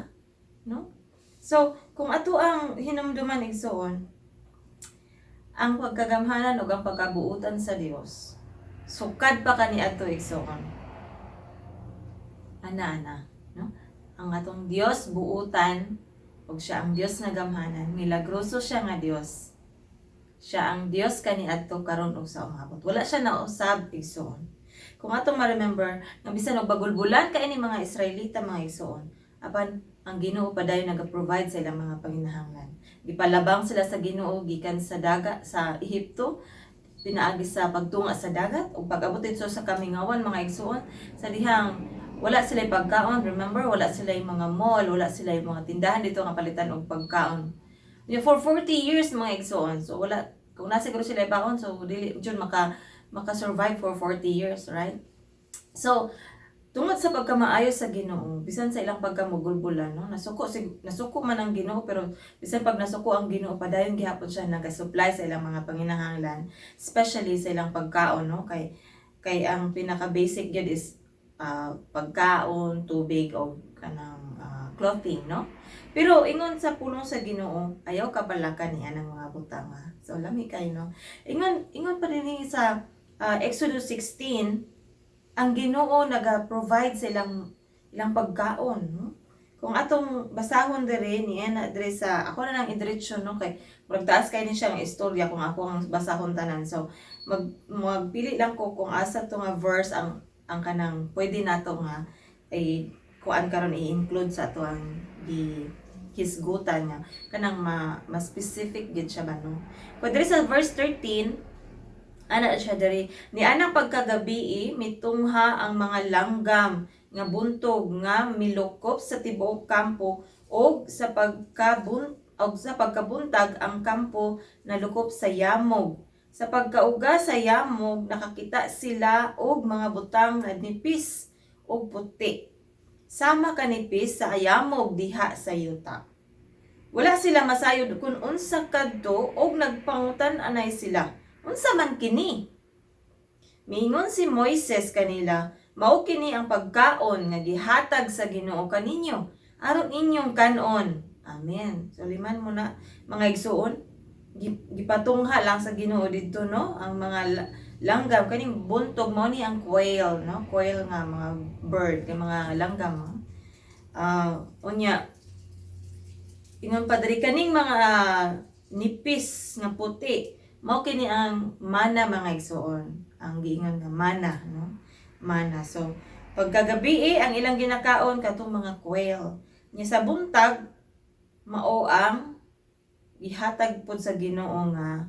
No? So, kung ato ang hinumduman, igsoon, ang pagkagamhanan ug ang pagkabuutan sa Dios, sukad pa kaniadto, igsoon. Ana ana, no? Ang atong Dios buutan ug siya ang Dios nga gamhanan, milagroso siya nga Dios. Siya ang Dios kaniadto, karon ug sa umabot. Wala siya nausab, igsoon. Kung atong ma-remember nga bisan og bagulbulan kay ni mga Israelita, mga igsoon, apan ang Ginoo padayon naga-provide sa ilang mga panginahanglan. Gipalabang sila sa Ginoo gikan sa daga sa Ehipto pinaagi sa pagtunga sa dagat ug pag-abot didto sa kamingawan, mga igsoon, sa dihang wala sila pagkaon. Remember, wala sila mga mall, wala sila mga tindahan dito nga palitan og pagkaon. Yeah, for 40 years, mga igsoon. So wala, kung nasa siguro sila baon, so dili jud maka survive for 40 years, right? So tungod sa pagkamaayo sa Ginoo, bisan sa ilang pagkamugulbulan, no, nasuko man ang Ginoo, pero bisan pag nasuko ang Ginoo, padayon gihapon siya naga-supply sa ilang mga panginahanglan, especially sa ilang pagkaon, no, kay ang pinaka basic gyud is pagkaon, tubig o kanang clothing, no? Pero ingon sa pulong sa Ginoo, ayaw kabalaka ni anang mga butang, ha. So lami kay, no. Ingon pa rin sa Exodus 16, ang Ginoo naga-provide sa ilang pagkaon, no? Kung atong basahon diri ni ana diri sa ako na lang idiretso, no, kay murag taas kay ni siya ang istorya kung ako ang basahon tanan. So magpili lang ko kung asa to nga verse ang kanang pwede nato nga ay kuan karon, i-include sa ato ang gi hisgutan nga kanang ma specific gid siya ba, no? Kung diri sa verse 13, ana siya diri: "Ni anang pagkagabii, mitungha ang mga langgam nga buntog nga milukop sa tibuok kampo, og sa pagkabuntag ang kampo nalukop sa yamog. Sa pagkauga sa yamog, nakakita sila og mga butang nga nipis og puti, sama kanipis sa yamog diha sa yuta. Wala sila masayod kung unsa kadto og nagpangutan-anay sila, 'Unsa man kini?' Miingon si Moises kanila, 'Mao kini ang pagkaon nga gihatag sa Ginoo kaninyo aron inyong kanon.'" Amen. So liman mo na, mga igsuon, gipatungha lang sa Ginoo didto, no, ang mga langgam kaning buntog mao ni ang quail, no, quail nga mga bird, kay mga langgam, no? Unya ingon pa diri, kaning mga nipis nga puti, mao kini ang mana, mga igsuon, ang giingon nga mana, no, mana. So pagkagabi, ang ilang ginakaon katong mga quail nya sa buntag mao ang gihatag pod sa Ginoo nga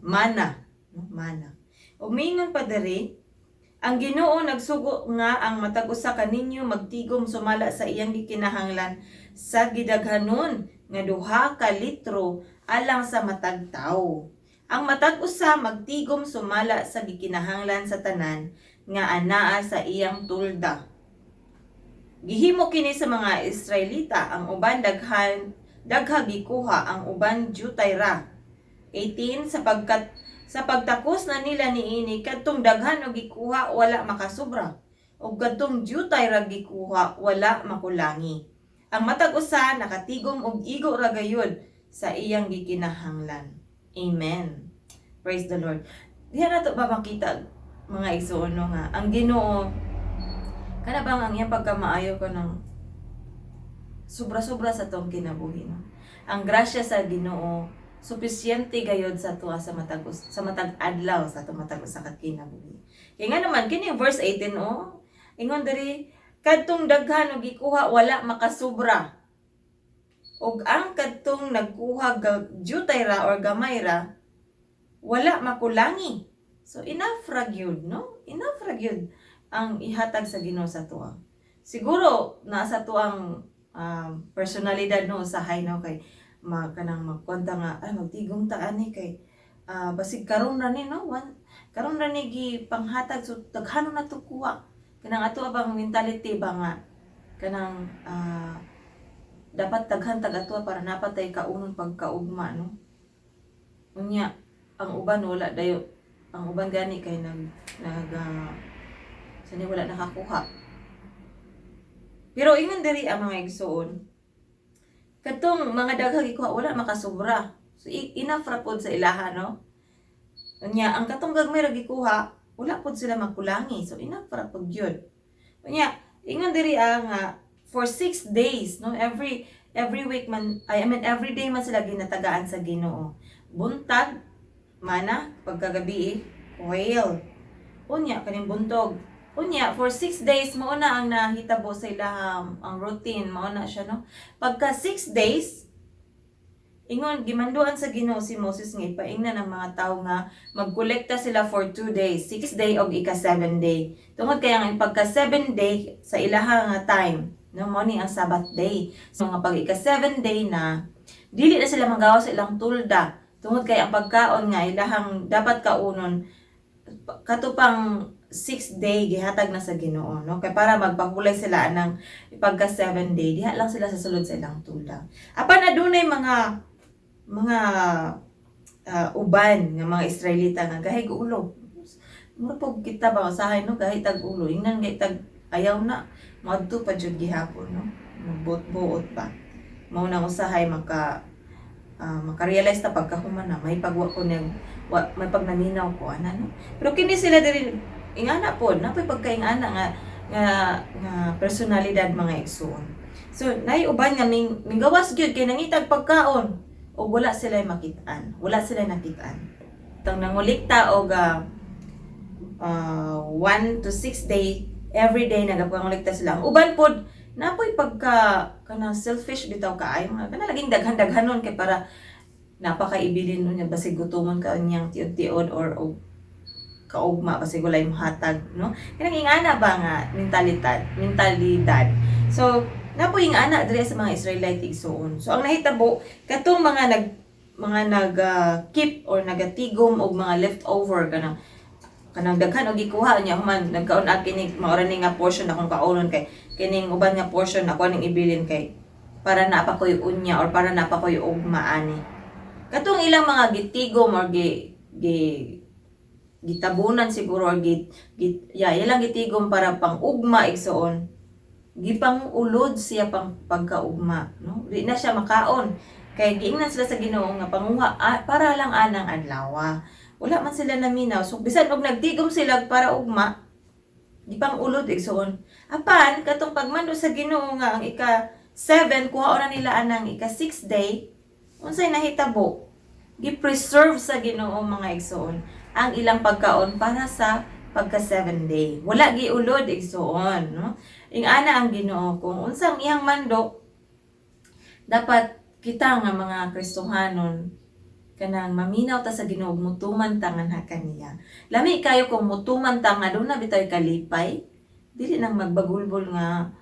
mana, no, mana. Ug miingon pa diri, "Ang Ginoo nagsugo nga ang matag usa kaninyo magtigom sumala sa iyang gikinahanglan sa gidaghanon nga 2 ka litro alang sa matag tawo. Ang matag usa magtigom sumala sa gikinahanglan sa tanan nga anaa sa iyang tulda. Gihimo kini sa mga Israelita, ang uban daghan dagha gikuha, ang uban jutay ra." 18 Sapagkat sa pagtakos na nila niini, kadtong daghan og gikuha wala makasubra, ug kadtong jutay ra gikuha wala makulangi. Ang matag usa nakatigom og igo ra gayud sa iyang gikinahanglan. Amen. Praise the Lord. Diha nato ba makita, mga igsoon, no, nga ang Ginoo kana bang ang iyang pagkamaayo kanang sobra-sobra sa atong kinabuhi, no? Ang grasya sa Ginoo supisyente gayod sa tuwa sa matag adlaw sa atong matag usa ka kinabuhi. Kay nga naman kini verse 18, oh, ingon diri, kadtong daghan og gikuha wala makasubra, ug ang kadtong nagkuha jutay ra or gamay ra wala makulangi. So enough ra gyud, no? Enough ra gyud ang ihatag sa Ginoo sa tuwa. Siguro nasa tuang personalidad, no, usahay, no, kay kanang magkwenta nga ay magtigom ta ani kay basig karon ra ni, no, one karon ra ni gi panghatag, so daghanon na to kuha. Kanang ato bang mentality ba nga kanang dapat daghan tag ato para napatay kaunon pagkaugma, no? Unya ang uban wala dayo, ang uban gani kay nag nag sani wala nakakuha. Pero ingon diri ang mga igsoon, kadtong mga daghang gikuha wala makasubra, so enough ra pod sa ilaha, no? Unya ang katong gagmay ra gikuha, wala pod sila makulangi, so enough ra pod yun. Unya ingon diri ang for 6 days, no, every week man, I mean every day man sila ginatagaan sa Ginoo. Buntag mana, pagkagabi quail. Unya kaning buntog. Unya for 6 days mao na ang nahitabo sa ilahang ang routine, mao na siya, no. Pagka 6 days, ingon gimanduan sa Ginoo si Moses nga ipaingnan ang mga tawo nga magkolekta sila for 2 days, 6 day og ika 7 day. Tungod kay ang pagka 7 day sa ilaha nga time, no, mao ni ang Sabbath day. So nga pag ika 7 day na, dili na sila manggawas sa ilang tulda. Tungod kay ang pagkaon nga ilahang dapat kaunon kato pang 6 day gihatag na sa Ginoo, no, kay para magpahulay sila anang pagka 7 day, diha lang sila sa sulod sa ilang tulda. Apan adunay mga uban nga mga Israelita nga gahig ulo. Mura pog kita ba usahay, no, gahi tag ulo, ingnan gay tag ayaw na, moadto pa jud gihapon, no, magbuot-buot pa. Mao nang usahay maka-realize ta pagkahuman na may pagwa ko niyang wa, may pagnaminaw ko ana, no. Pero kini sila diri, ingana pod, napoy pagkaingana nga personalidad, mga igsuon. So nay uban nga minggawas gyud kay nangitag pagkaon ug wala sila makitaan, wala sila nakitaan. Tang nangulikta og 1 to 6 day, every day nagapangolekta sila. Ang uban pod napoy pagka kanang selfish bitaw kaayo nga kana laging daghan-daghanon kay para napakaibilin nun niya, basig gutomon ka niyang tiod-tiod or og kaugma, basig walay mohatag, no. Kanang ingana ba nga mentalidad. So napoy ingana diri sa mga Israelite, igsuon. So ang nahitabo, katong mga nag keep or nagatigom og mga leftover, kanang daghan og gikuha niya, human nagkaon ag kini, maura ni nga portion akong kaonon kay kining uban nga portion ako ning ibilin kay para naa pa ko'y unya or para naa pa ko'y ugma ani. Katong ilang mga gitigom or gi, gi gitabunan siguro or gi, gi ya ilang gitigom para pang ugma, igsuon, gipang ulod siya pang pagkaugma, no. Di na siya makaon kay giingnan sila sa Ginoo nga panguha para lang anang adlaw. Wala man sila naminaw. So bisan og nagtigom sila para ugma, gipang ulod, igsuon. Apan katong pagmando sa Ginoo nga ang ika 7 kuhaon na nila anang ika 6 day, unsay nahitabo? Gi-preserve sa Ginoo, mga igsuon, ang ilang pagkaon para sa pagka 7 day. Wala giulod, igsuon, no. Ingana ang Ginoo kung unsang iyang mando. Dapat kita nga mga Kristohanon kanang maminaw ta sa Ginoo, mutuman ta nga kaniya. Lami kayo kung mutuman ta nga duna bitay kalipay, dili nang magbagulbol nga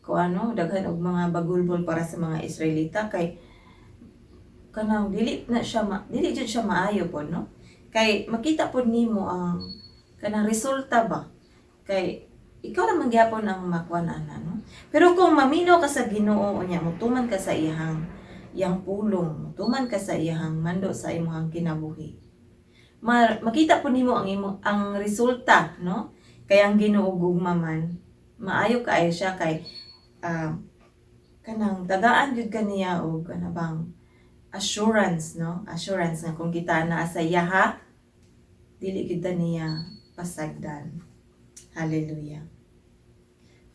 ko ano, daghan og mga bagulbol para sa mga Israelita kay kanang dili jud siya maayo po, no. Kay makita pod nimo ang kanang resulta ba, kay ikaw naman gyapon ang makuan ana, no. Pero kung maminaw ka sa Ginoo unya mutuman ka sa iyang pulong, mutuman ka sa iyang mando sa imong kinabuhi, makita po nimo ang imo ang resulta, no. Kay ang Ginoo gugma man, maayo kaayo siya kay kanang tagaan gyud kaniya og kana bang assurance, no, assurance nga kung kita naa sa iyaha, dili gyud ta niya pasagdan. Hallelujah.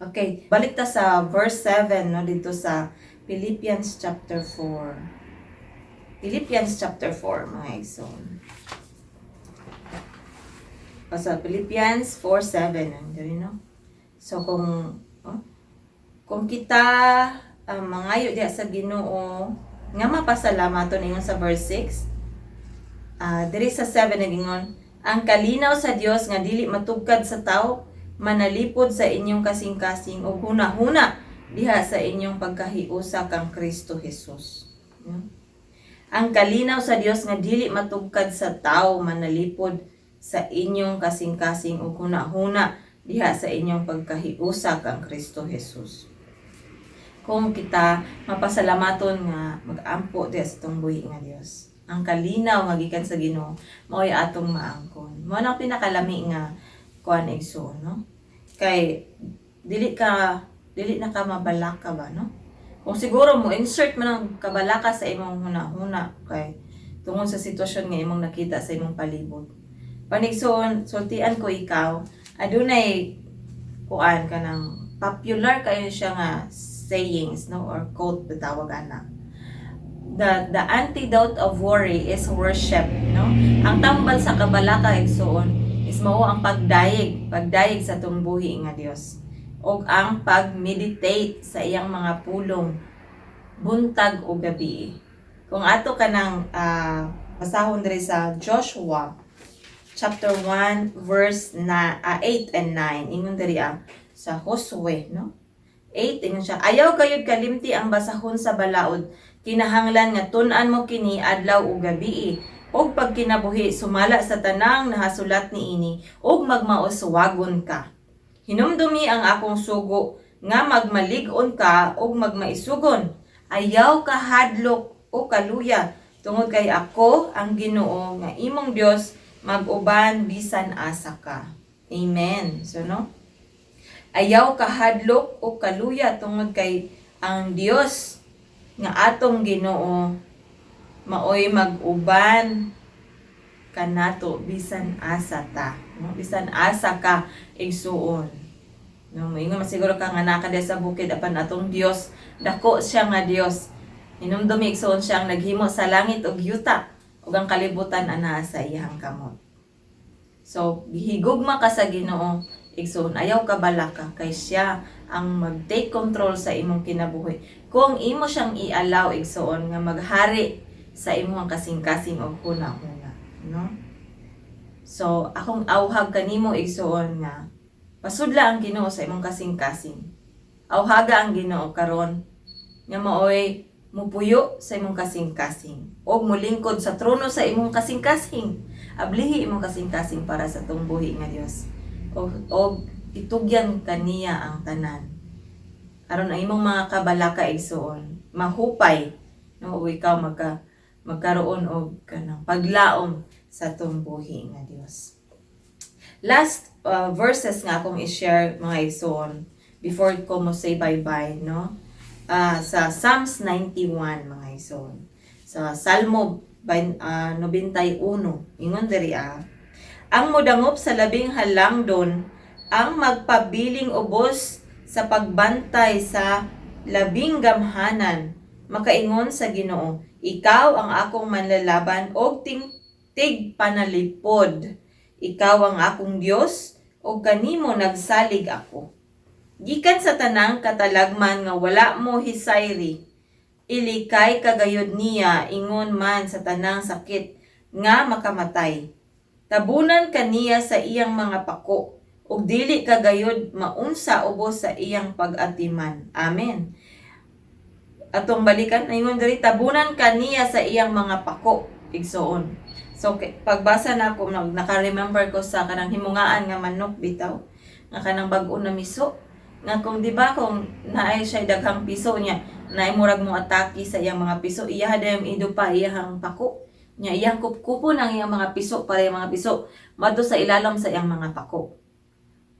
Okay, balik ta sa verse 7, no, dito sa Philippians chapter 4. Philippians chapter 4, mga igsoon. O sa Philippians 4:7 nandiyan, no. So kung kita mangayo diha sa Ginoo nga mapasalamaton, ingon sa verse 6, diri sa 7 nagingon, "Ang kalinaw sa Dios nga dili matugkad sa tao manalipod sa inyong kasing-kasing ug hunahuna diha sa inyong pagkahiusa kang Kristo Jesus." No? Ang kalinaw sa Dios nga dili matugkad sa tao manalipod sa inyong kasing-kasing ug hunahuna diha sa inyong pagkahiusa kang Kristo Jesus. Kung kita mapasalamaton nga mag-ampo diha sa atong buhi nga Dios, ang kalinaw nga gikan sa Ginoo mao'y atong maangkon. Mao nang pinakalami nga kuan, igsoon, no? Kay dili na ka mabalaka ba, no? Kung siguro mo insert man ang kabalaka sa imong huna-huna kay tungod sa sitwasyon nga imong nakita sa imong palibot. Panigsoon, sultian ko ikaw, adunay kuan kanang popular kayo siya nga sayings, no, or quote bitawag ana. The antidote of worry is worship, no. Ang tambal sa kabalaka, igsuon, is is mao ang pagdayeg sa atong buhi nga Dios ug ang pag-meditate sa iyang mga pulong buntag o gabi. Kung ato kanang basahon diri sa Joshua chapter 1 verse na, 8 and 9, ingon diri sa Josue, no? 8, ingon siya, "Ayaw kayod kalimti ang basahon sa balaod. Kinahanglan nga tun-an mo kini adlaw ug gabi ug pagkinabuhi sumala sa tanang nahasulat niini ug magmauswagon ka. Hinumdumi ang akong sugo nga magmalig-on ka ug magmaisugon. Ayaw ka hadlok o kaluya tungod kay ako ang Ginoo nga imong Dios mag-uban bisan asa ka." Amen. So, no? Ayaw ka hadlok o kaluya tungod kay ang Dios nga atong Ginoo maoy mag-uban kanato bisan asa ta, no? Bisan asa ka, igsuon, no? Moingon man siguro ka nga naa ka diha sa bukid, apan atong Dios, dako siya nga Dios. Hinumdumi, igsuon, siya ang naghimo sa langit ug yuta ug ang kalibutan anaa sa iyang kamot. So gihigugma ka sa Ginoo, igsuon, ayaw ka balaka kay siya ang mag-take control sa imong kinabuhi kung imo siyang i-allow, igsuon, nga maghari sa imong kasing-kasing og huna-huna, no? So akong awhag kanimo, igsuon, nga pasudla ang Ginoo sa imong kasing-kasing. Awhaga ang Ginoo karon nga maoy mupuyo sa imong kasing-kasing og mulingkod sa trono sa imong kasing-kasing. Ablihi imong kasing-kasing para sa atong buhi nga Dios og itugyan kaniya ang tanan aron ang imong mga kabalaka, igsuon, mahupay, no, ug ikaw magkaroon og kanang paglaom sa atong buhi nga Dios. Last verses nga akong i-share, mga igsuon, before ko mo say bye-bye, no? Sa Psalms 91, mga igsuon. Sa Salmo 91, ingon diri "Ang modangop sa labing halangdon, ang magpabiling ubos sa pagbantay sa labing gamhanan, makaingon sa Ginoo, 'Ikaw ang akong manlalaban og tig panalipod. Ikaw ang akong Dios ug kanimo nagsalig ako.' Gikan sa tanang katalagman nga wala mo hisayri, ilikay ka gayod niya ingon man sa tanang sakit nga makamatay. Tabunan ka niya sa iyang mga pako ug dili ka gayod maunsa ubos sa iyang pag-atiman." Amen. Atong balikan, ingon diri, tabunan ka niya sa iyang mga pako, igsuon. So pagbasa na ako, naka-remember ko sa kanang himungaan nga manok bitaw, nga kanang bag-o na miso. Nga kung di ba kung naay siya daghang piso niya, naay murag mo atake sa iyang mga piso, iya dayong idupa iyang pako. Nya iyang kupkupon ang iyang mga piso para iyang mga piso madto sa ilalom sa iyang mga pako.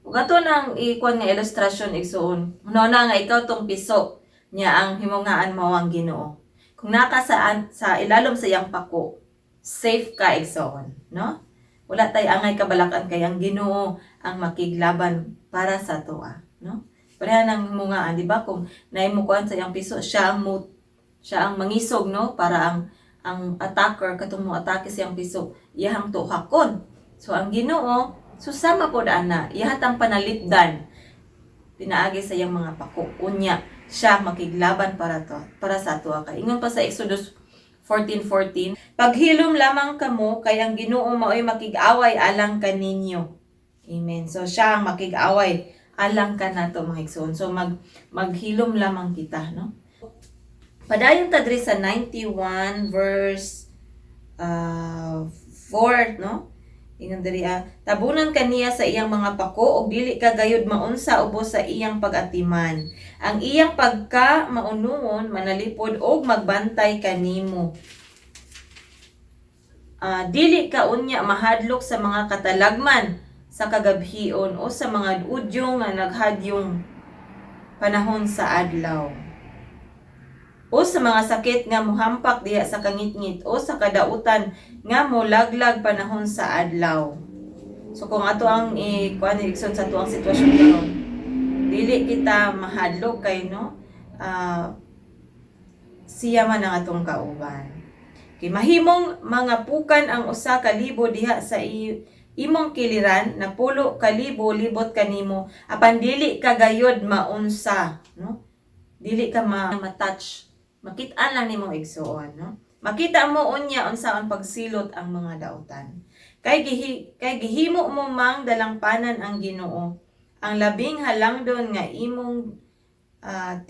Ug ato nang ikuan nga ilustrasyon, igsuon. No na nga ikaw tong piso niya, ang himungaan mo ang Ginoo. Kung naka sa ilalom sa iyang pako, safe ka, igsoon, no? Wala tay angay kabalakan kay ang Ginoo ang makiglaban para sa atoa, no? Pareha ng himungaan, di ba? Kung naay mukuan sa iyang piso, siya ang mangisog, no? Para ang attacker katong mo atake sa iyang piso, iyahang tuhakon. So ang Ginoo susama pod ana, iyahatang panalipdan pinaagi sa iyang mga pako. Unya siya makiglaban para sa atoa. Kay ingon pa sa Exodus 14:14, "Paghilom lamang kamo kay ang Ginoo maoy makig-away alang kaninyo." Amen. So siya ang makig-away alang kanato, mga igsoon. So maghilom lamang kita, no? Padayon ta diri sa 91 verse 4, no? Ingon diri "Tabunan kaniya sa iyang mga pako ug dili ka gayud maunsa ubos sa iyang pag-atiman. Ang iyang pagka maunungon manalipod og magbantay kanimo. Dili ka unya mahadlok sa mga katalagman sa kagabhion o sa mga udyong nga naghadyong panahon sa adlaw. O sa mga sakit nga muhampak diha sa kangitngit o sa kadautan nga molaglag panahon sa adlaw." So kung ato ang i-kuan, igsoon, sa atuang sitwasyon karon, dili kita mahadlok kay, no, siya man ang atong kauban. Kay mahimong mga pukan ang 1,000 diha sa imong kiliran, 10,000 libot kanimo, apan dili ka gayod maunsa, no? Dili ka ma-touch. Makit-an lang nimo, igsuon, no? Makita mo unya unsaon pagsilot ang mga dautan. Kay gihimo mo mang dalangpanan ang Ginoo, ang labing halangdon nga imong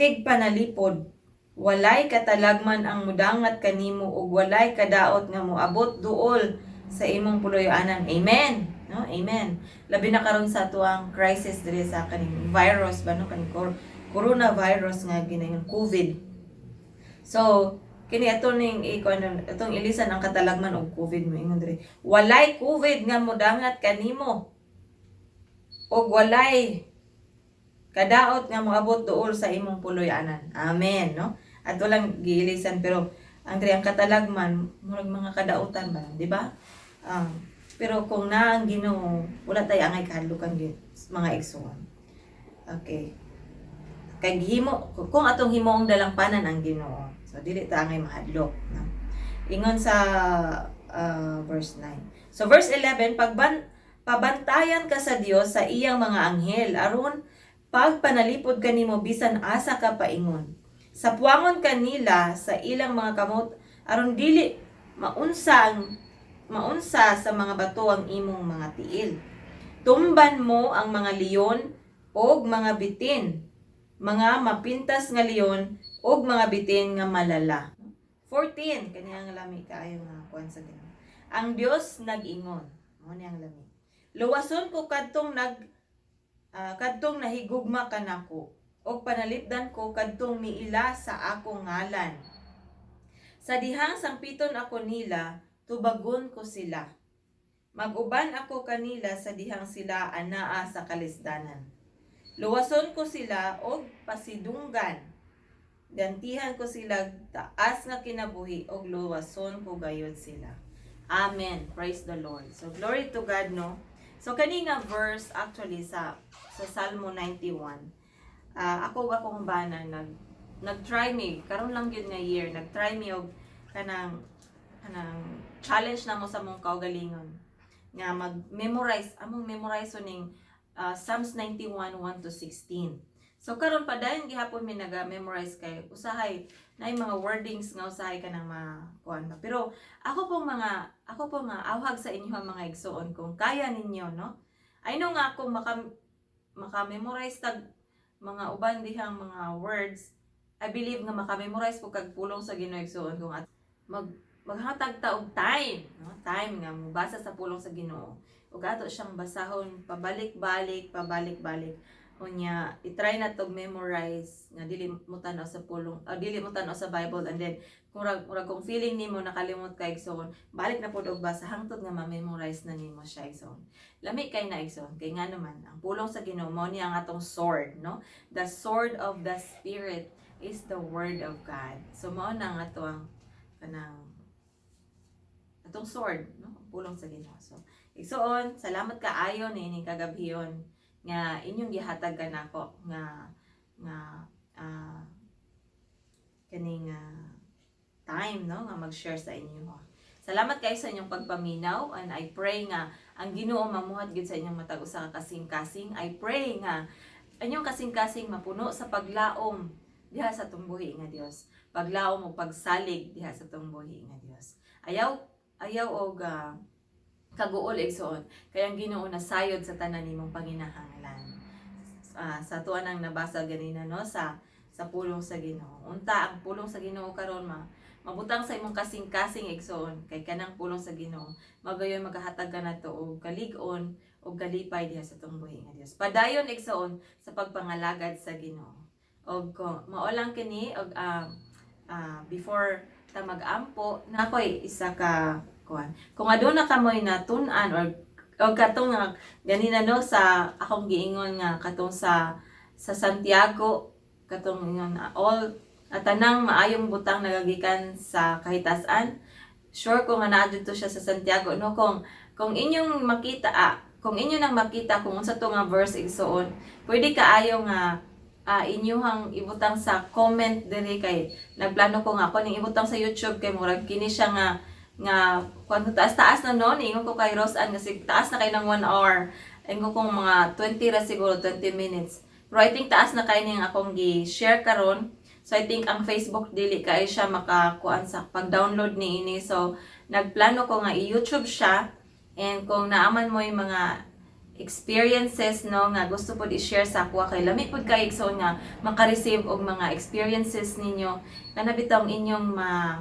tigpanalipod. Walay katalagman ang mudangat kanimo ug walay kadaot nga moabot duol sa imong puloy-anan. Amen. No? Amen. Labi na karon sa atuang crisis diri sa kaning virus ba, no, kaning coronavirus nga ginayon COVID. So, kini ato ning iko ano, atong ilisan ang katalagman og COVID. Moingon diri, walay COVID nga modangat kanimo ug walay kadaot nga moabot duol sa imong puloy-anan. Amen, no? Ato lang giilisan, pero ang diri ang katalagman murag mga kadautan ba, di ba? Pero kung naa ang Ginoo, wala tay angay kahadlukan gyud, mga igsoon. Okay. Kay gihimo kung atong himuong dalangpanan ang Ginoo. So dili ta angay mahadlok, no? Ingon sa verse 9. So verse 11, pabantayan ka sa Dios sa iyang mga anghel aron pagpanalipod kanimo bisan asa ka paingon. Sapuangon kanila sa ilang mga kamot aron dili maunsa sa mga bato ang imong mga tiil. Tumban mo ang mga leon og mga bitin, mga mapintas nga leon og mga bitin nga malala. 14, kani ang lami kaayo nga kuan sa Ginoo. Ang Dios nag-ingon, mao ni ang lami. Luwason ko kadtong nahigugma kanako og panalipdan ko kadtong miila sa akong ngalan. Sa dihang sangpiton ako nila, tubagon ko sila. Mag-uban ako kanila sa dihang sila anaa sa kalisdanan. Luwason ko sila og pasidunggan. Gantihan ko sila taas nga kinabuhi og luwason ko gayod sila. Amen. Praise the Lord. So glory to God, no. So kani nga verse actually sa Salmo 91. Ako ug akong bana nag nag-try mi karon lang gyud nga year, nag-try mi og kanang challenge namo sa among kaugalingon nga mag-memorize, among memorize ning Psalms 91 1 to 16. So karon padayon gihapon mi naga-memorize kay usahay naay mga wordings nga usahay ka nang makuan ba. Pero ako po nga awhag sa inyo, ang mga igsuon, kung kaya ninyo, no. I know nga kung maka-memorize tag mga uban dihang mga words, I believe nga maka-memorize po kag pulong sa Ginoo, igsuon, kung at maghatag ta og time, no? Time nga mobasa sa pulong sa Ginoo. Ug ato siyang basahon pabalik-balik, pabalik-balik. Unya, i-try na to memorize nga dili mo tan-aw sa pulong, dili mo tan-aw sa Bible, and then kung rag, kung feeling nimo nakalimot ka, igsoon, balik na pud og basa hangtod nga ma-memorize na nimo siya, igsoon. Lami kay na, igsoon, kay nga naman ang pulong sa Ginoo mao ni ang atong sword, no? The sword of the Spirit is the word of God. So mao na ang ato ang kanang atong sword, no? Ang pulong sa Ginoo. So igsoon, salamat kaayo niining kagabhion nga inyong gihatag kanako nga kaning time, no, nga mag-share sa inyo. Salamat kayo sa inyong pagpaminaw and I pray nga ang Ginoo mamuhat gid sa inyong matag usa ka kasing-kasing. I pray nga inyong kasing-kasing mapuno sa paglaom diha sa atong buhi nga Dios. Paglaom ug pagsalig diha sa atong buhi nga Dios. Ayaw ayaw og kaguol, igsoon, kay ang Ginoo nasayod sa tanan nimong panginahanglan. Sa tuwa nang nabasa ganina, no, sa pulong sa Ginoo. Unta ang pulong sa Ginoo karon ma mabutang sa imong kasing-kasing, igsoon, kay kanang pulong sa Ginoo magayon magahatag ka nato og kalig-on ug kalipay diha sa atong buhi nga Dios. Padayon, igsoon, sa pagpangalagad sa Ginoo. Og ko mao lang kini og before ta mag-ampo na ako'y isa ka kuan. Kung aduna kamoy natun-an or o katong nga ganina, no, sa akong giingon nga katong sa Santiago, katong ingon all at tanang maayong butang nagagikan sa kahitasan, sure ko nga naa didto siya sa Santiago, no? Kung inyong makita, kung inyo nang makita kung unsa to nga verse, igsuon, pwede kaayo nga inyuhang ibutang sa comment diri kay nagplano ko nga ako ning ibutang sa YouTube kay murag kini siya nga Nga kung taas-taas na, no, niingon ko kay Rosan kasi taas na kay ng 1 hour. Ingon kong mga 20 ra siguro, 20 minutes. Pero I think taas na kay ning akong gi-share karon. So I think ang Facebook dili kay siya makakuan sa pag-download ni ini. So nagplano ko nga i-YouTube siya and kung naaman mo yung mga experiences, no, nga gusto pod i-share sa ako kay lami pod kay igsoon nga maka-receive og mga experiences ninyo, kana bitong inyong ma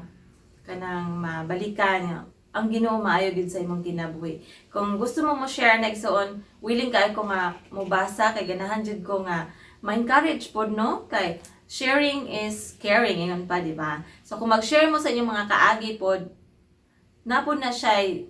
kanang mabalikan nga ang Ginoo maayo gid sa imong kinabuhi. Kung gusto mo mo share na, igsoon, willing kay ko nga mobasa kay ganahan jud ko nga ma-encourage pod, no, kay sharing is caring ingon pa, di ba? So kung mag-share mo sa inyong mga kaagi pod, napod na siya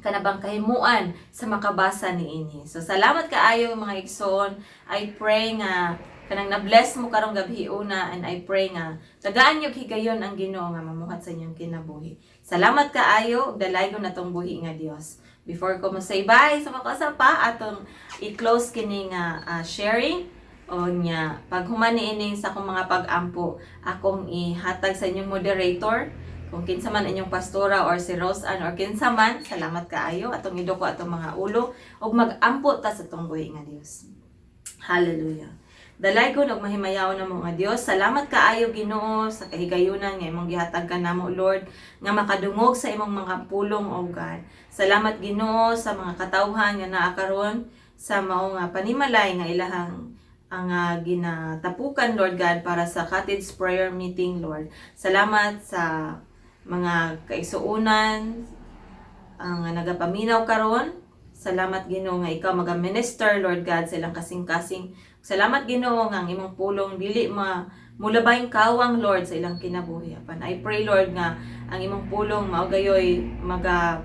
kanabang kahimuan sa makabasa ni ini. So salamat kaayo, mga igsoon. I pray nga kanang na-bless mo karong gabi una and I pray nga tagaan niyo higayon ang Ginoo nga mamuhat sa inyong kinabuhi. Salamat kaayo ug dalaygon natong buhi nga Dios. Before ko mo say bye sa makausa pa, atong i-close kini nga sharing o nya paghuman niini sa akong mga pag-ampo, akong ihatag sa inyong moderator kung kinsa man inyong pastora or si Roseanne or kinsa man. Salamat kaayo. Atong iduko atong mga ulo ug mag-ampo ta sa atong buhi nga Dios. Hallelujah. Dalaygon og mahimayaon namo nga Dios. Salamat kaayo, Ginoo, sa kahigayunan nga imong gihatag kanamo, Lord, nga makadungog sa imong mga pulong, O God. Salamat, Ginoo, sa mga katawhan nga naa karon sa mao nga panimalay nga ilahang ang ginatapukan, Lord God, para sa cottage prayer meeting, Lord. Salamat sa mga kaigsuunan ang nagapaminaw karon. Salamat, Ginoo, nga ikaw maga-minister, Lord God, sa ilang kasing-kasing. Salamat, Ginoo, nga ang imong pulong dili ma mulabayng kawang, Lord, sa ilang kinabuhi. Apan I pray, Lord, nga ang imong pulong mao gayoy maga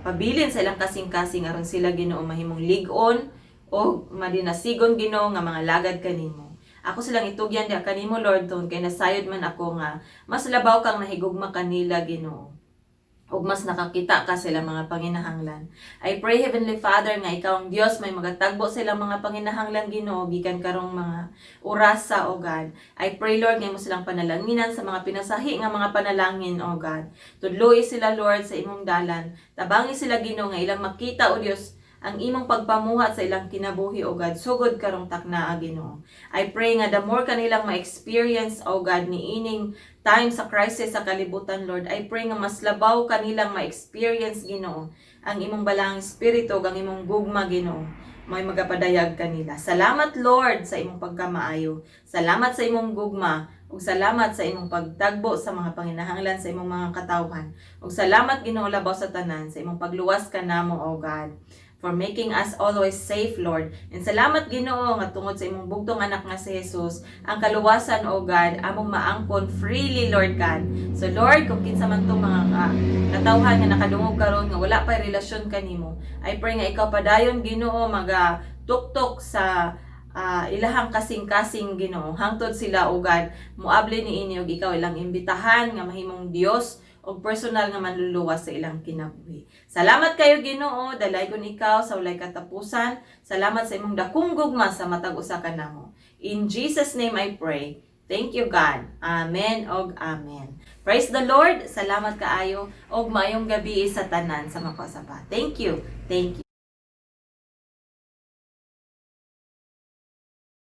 pabilin sa ilang kasing-kasing aron sila, Ginoo, mahimong lig-on o madinasigon, Ginoo, nga mga lagad kanimo. Ako silang itugyan diha kanimo, Lord, tungod kay nasayod man ako nga mas labaw kang nahigugma kanila, Ginoo, ug mas nakakita ka sila mga panginahanglan. I pray, Heavenly Father, nga ikaw ang Dios may magatagbo sa ilang mga panginahanglan, Ginoo, gikan karong mga orasa, O God. I pray, Lord, nga imo silang panalanginan sa mga pinasahi nga mga panalangin, O God. Tudloi sila, Lord, sa imong dalan. Tabangi sila, Ginoo, nga ilang makita, O Dios, ang imong pagpamuhat sa ilang kinabuhi, O God, sugod karong taknaa, Ginoo. I pray nga the more kanilang ma-experience, O God, ni ining time sa crisis sa kalibutan, Lord, I pray nga mas labaw kanilang ma-experience, Ginoo, ang imong balaang espiritu ug ang imong gugma, Ginoo, may magapadayag kanila. Salamat, Lord, sa imong pagkamaayo. Salamat sa imong gugma ug salamat sa imong pagtagbo sa mga panginahanglan sa imong mga katawhan. Ug salamat, Ginoo, labaw sa tanan sa imong pagluwas kanamo, O God, for making us always safe, Lord. And salamat, Ginoo, nga tungod sa imong bugtong anak nga si Jesus, ang kaluwasan, O God, among maangkon freely, Lord God. So, Lord, kung kinsa man tong mga katawhan nga nakadungog karon nga wala pa relasyon kanimo, I pray nga ikaw padayon, Ginoo, maga tuktok sa ilahang kasing-kasing, Ginoo, hangtod sila, O God, muabli ni ini ug ikaw ilang imbitahan nga mahimong Dios og personal nga manluluwas sa ilang kinabuhi. Salamat kayo, Ginoo, dalaygon ikaw sa walay katapusan. Salamat sa imong dakong gugma sa matag usa kanamo. In Jesus' name I pray. Thank you, God. Amen og amen. Praise the Lord. Salamat kaayo og maayong gabi sa tanan sa makosapa. Thank you. Thank you.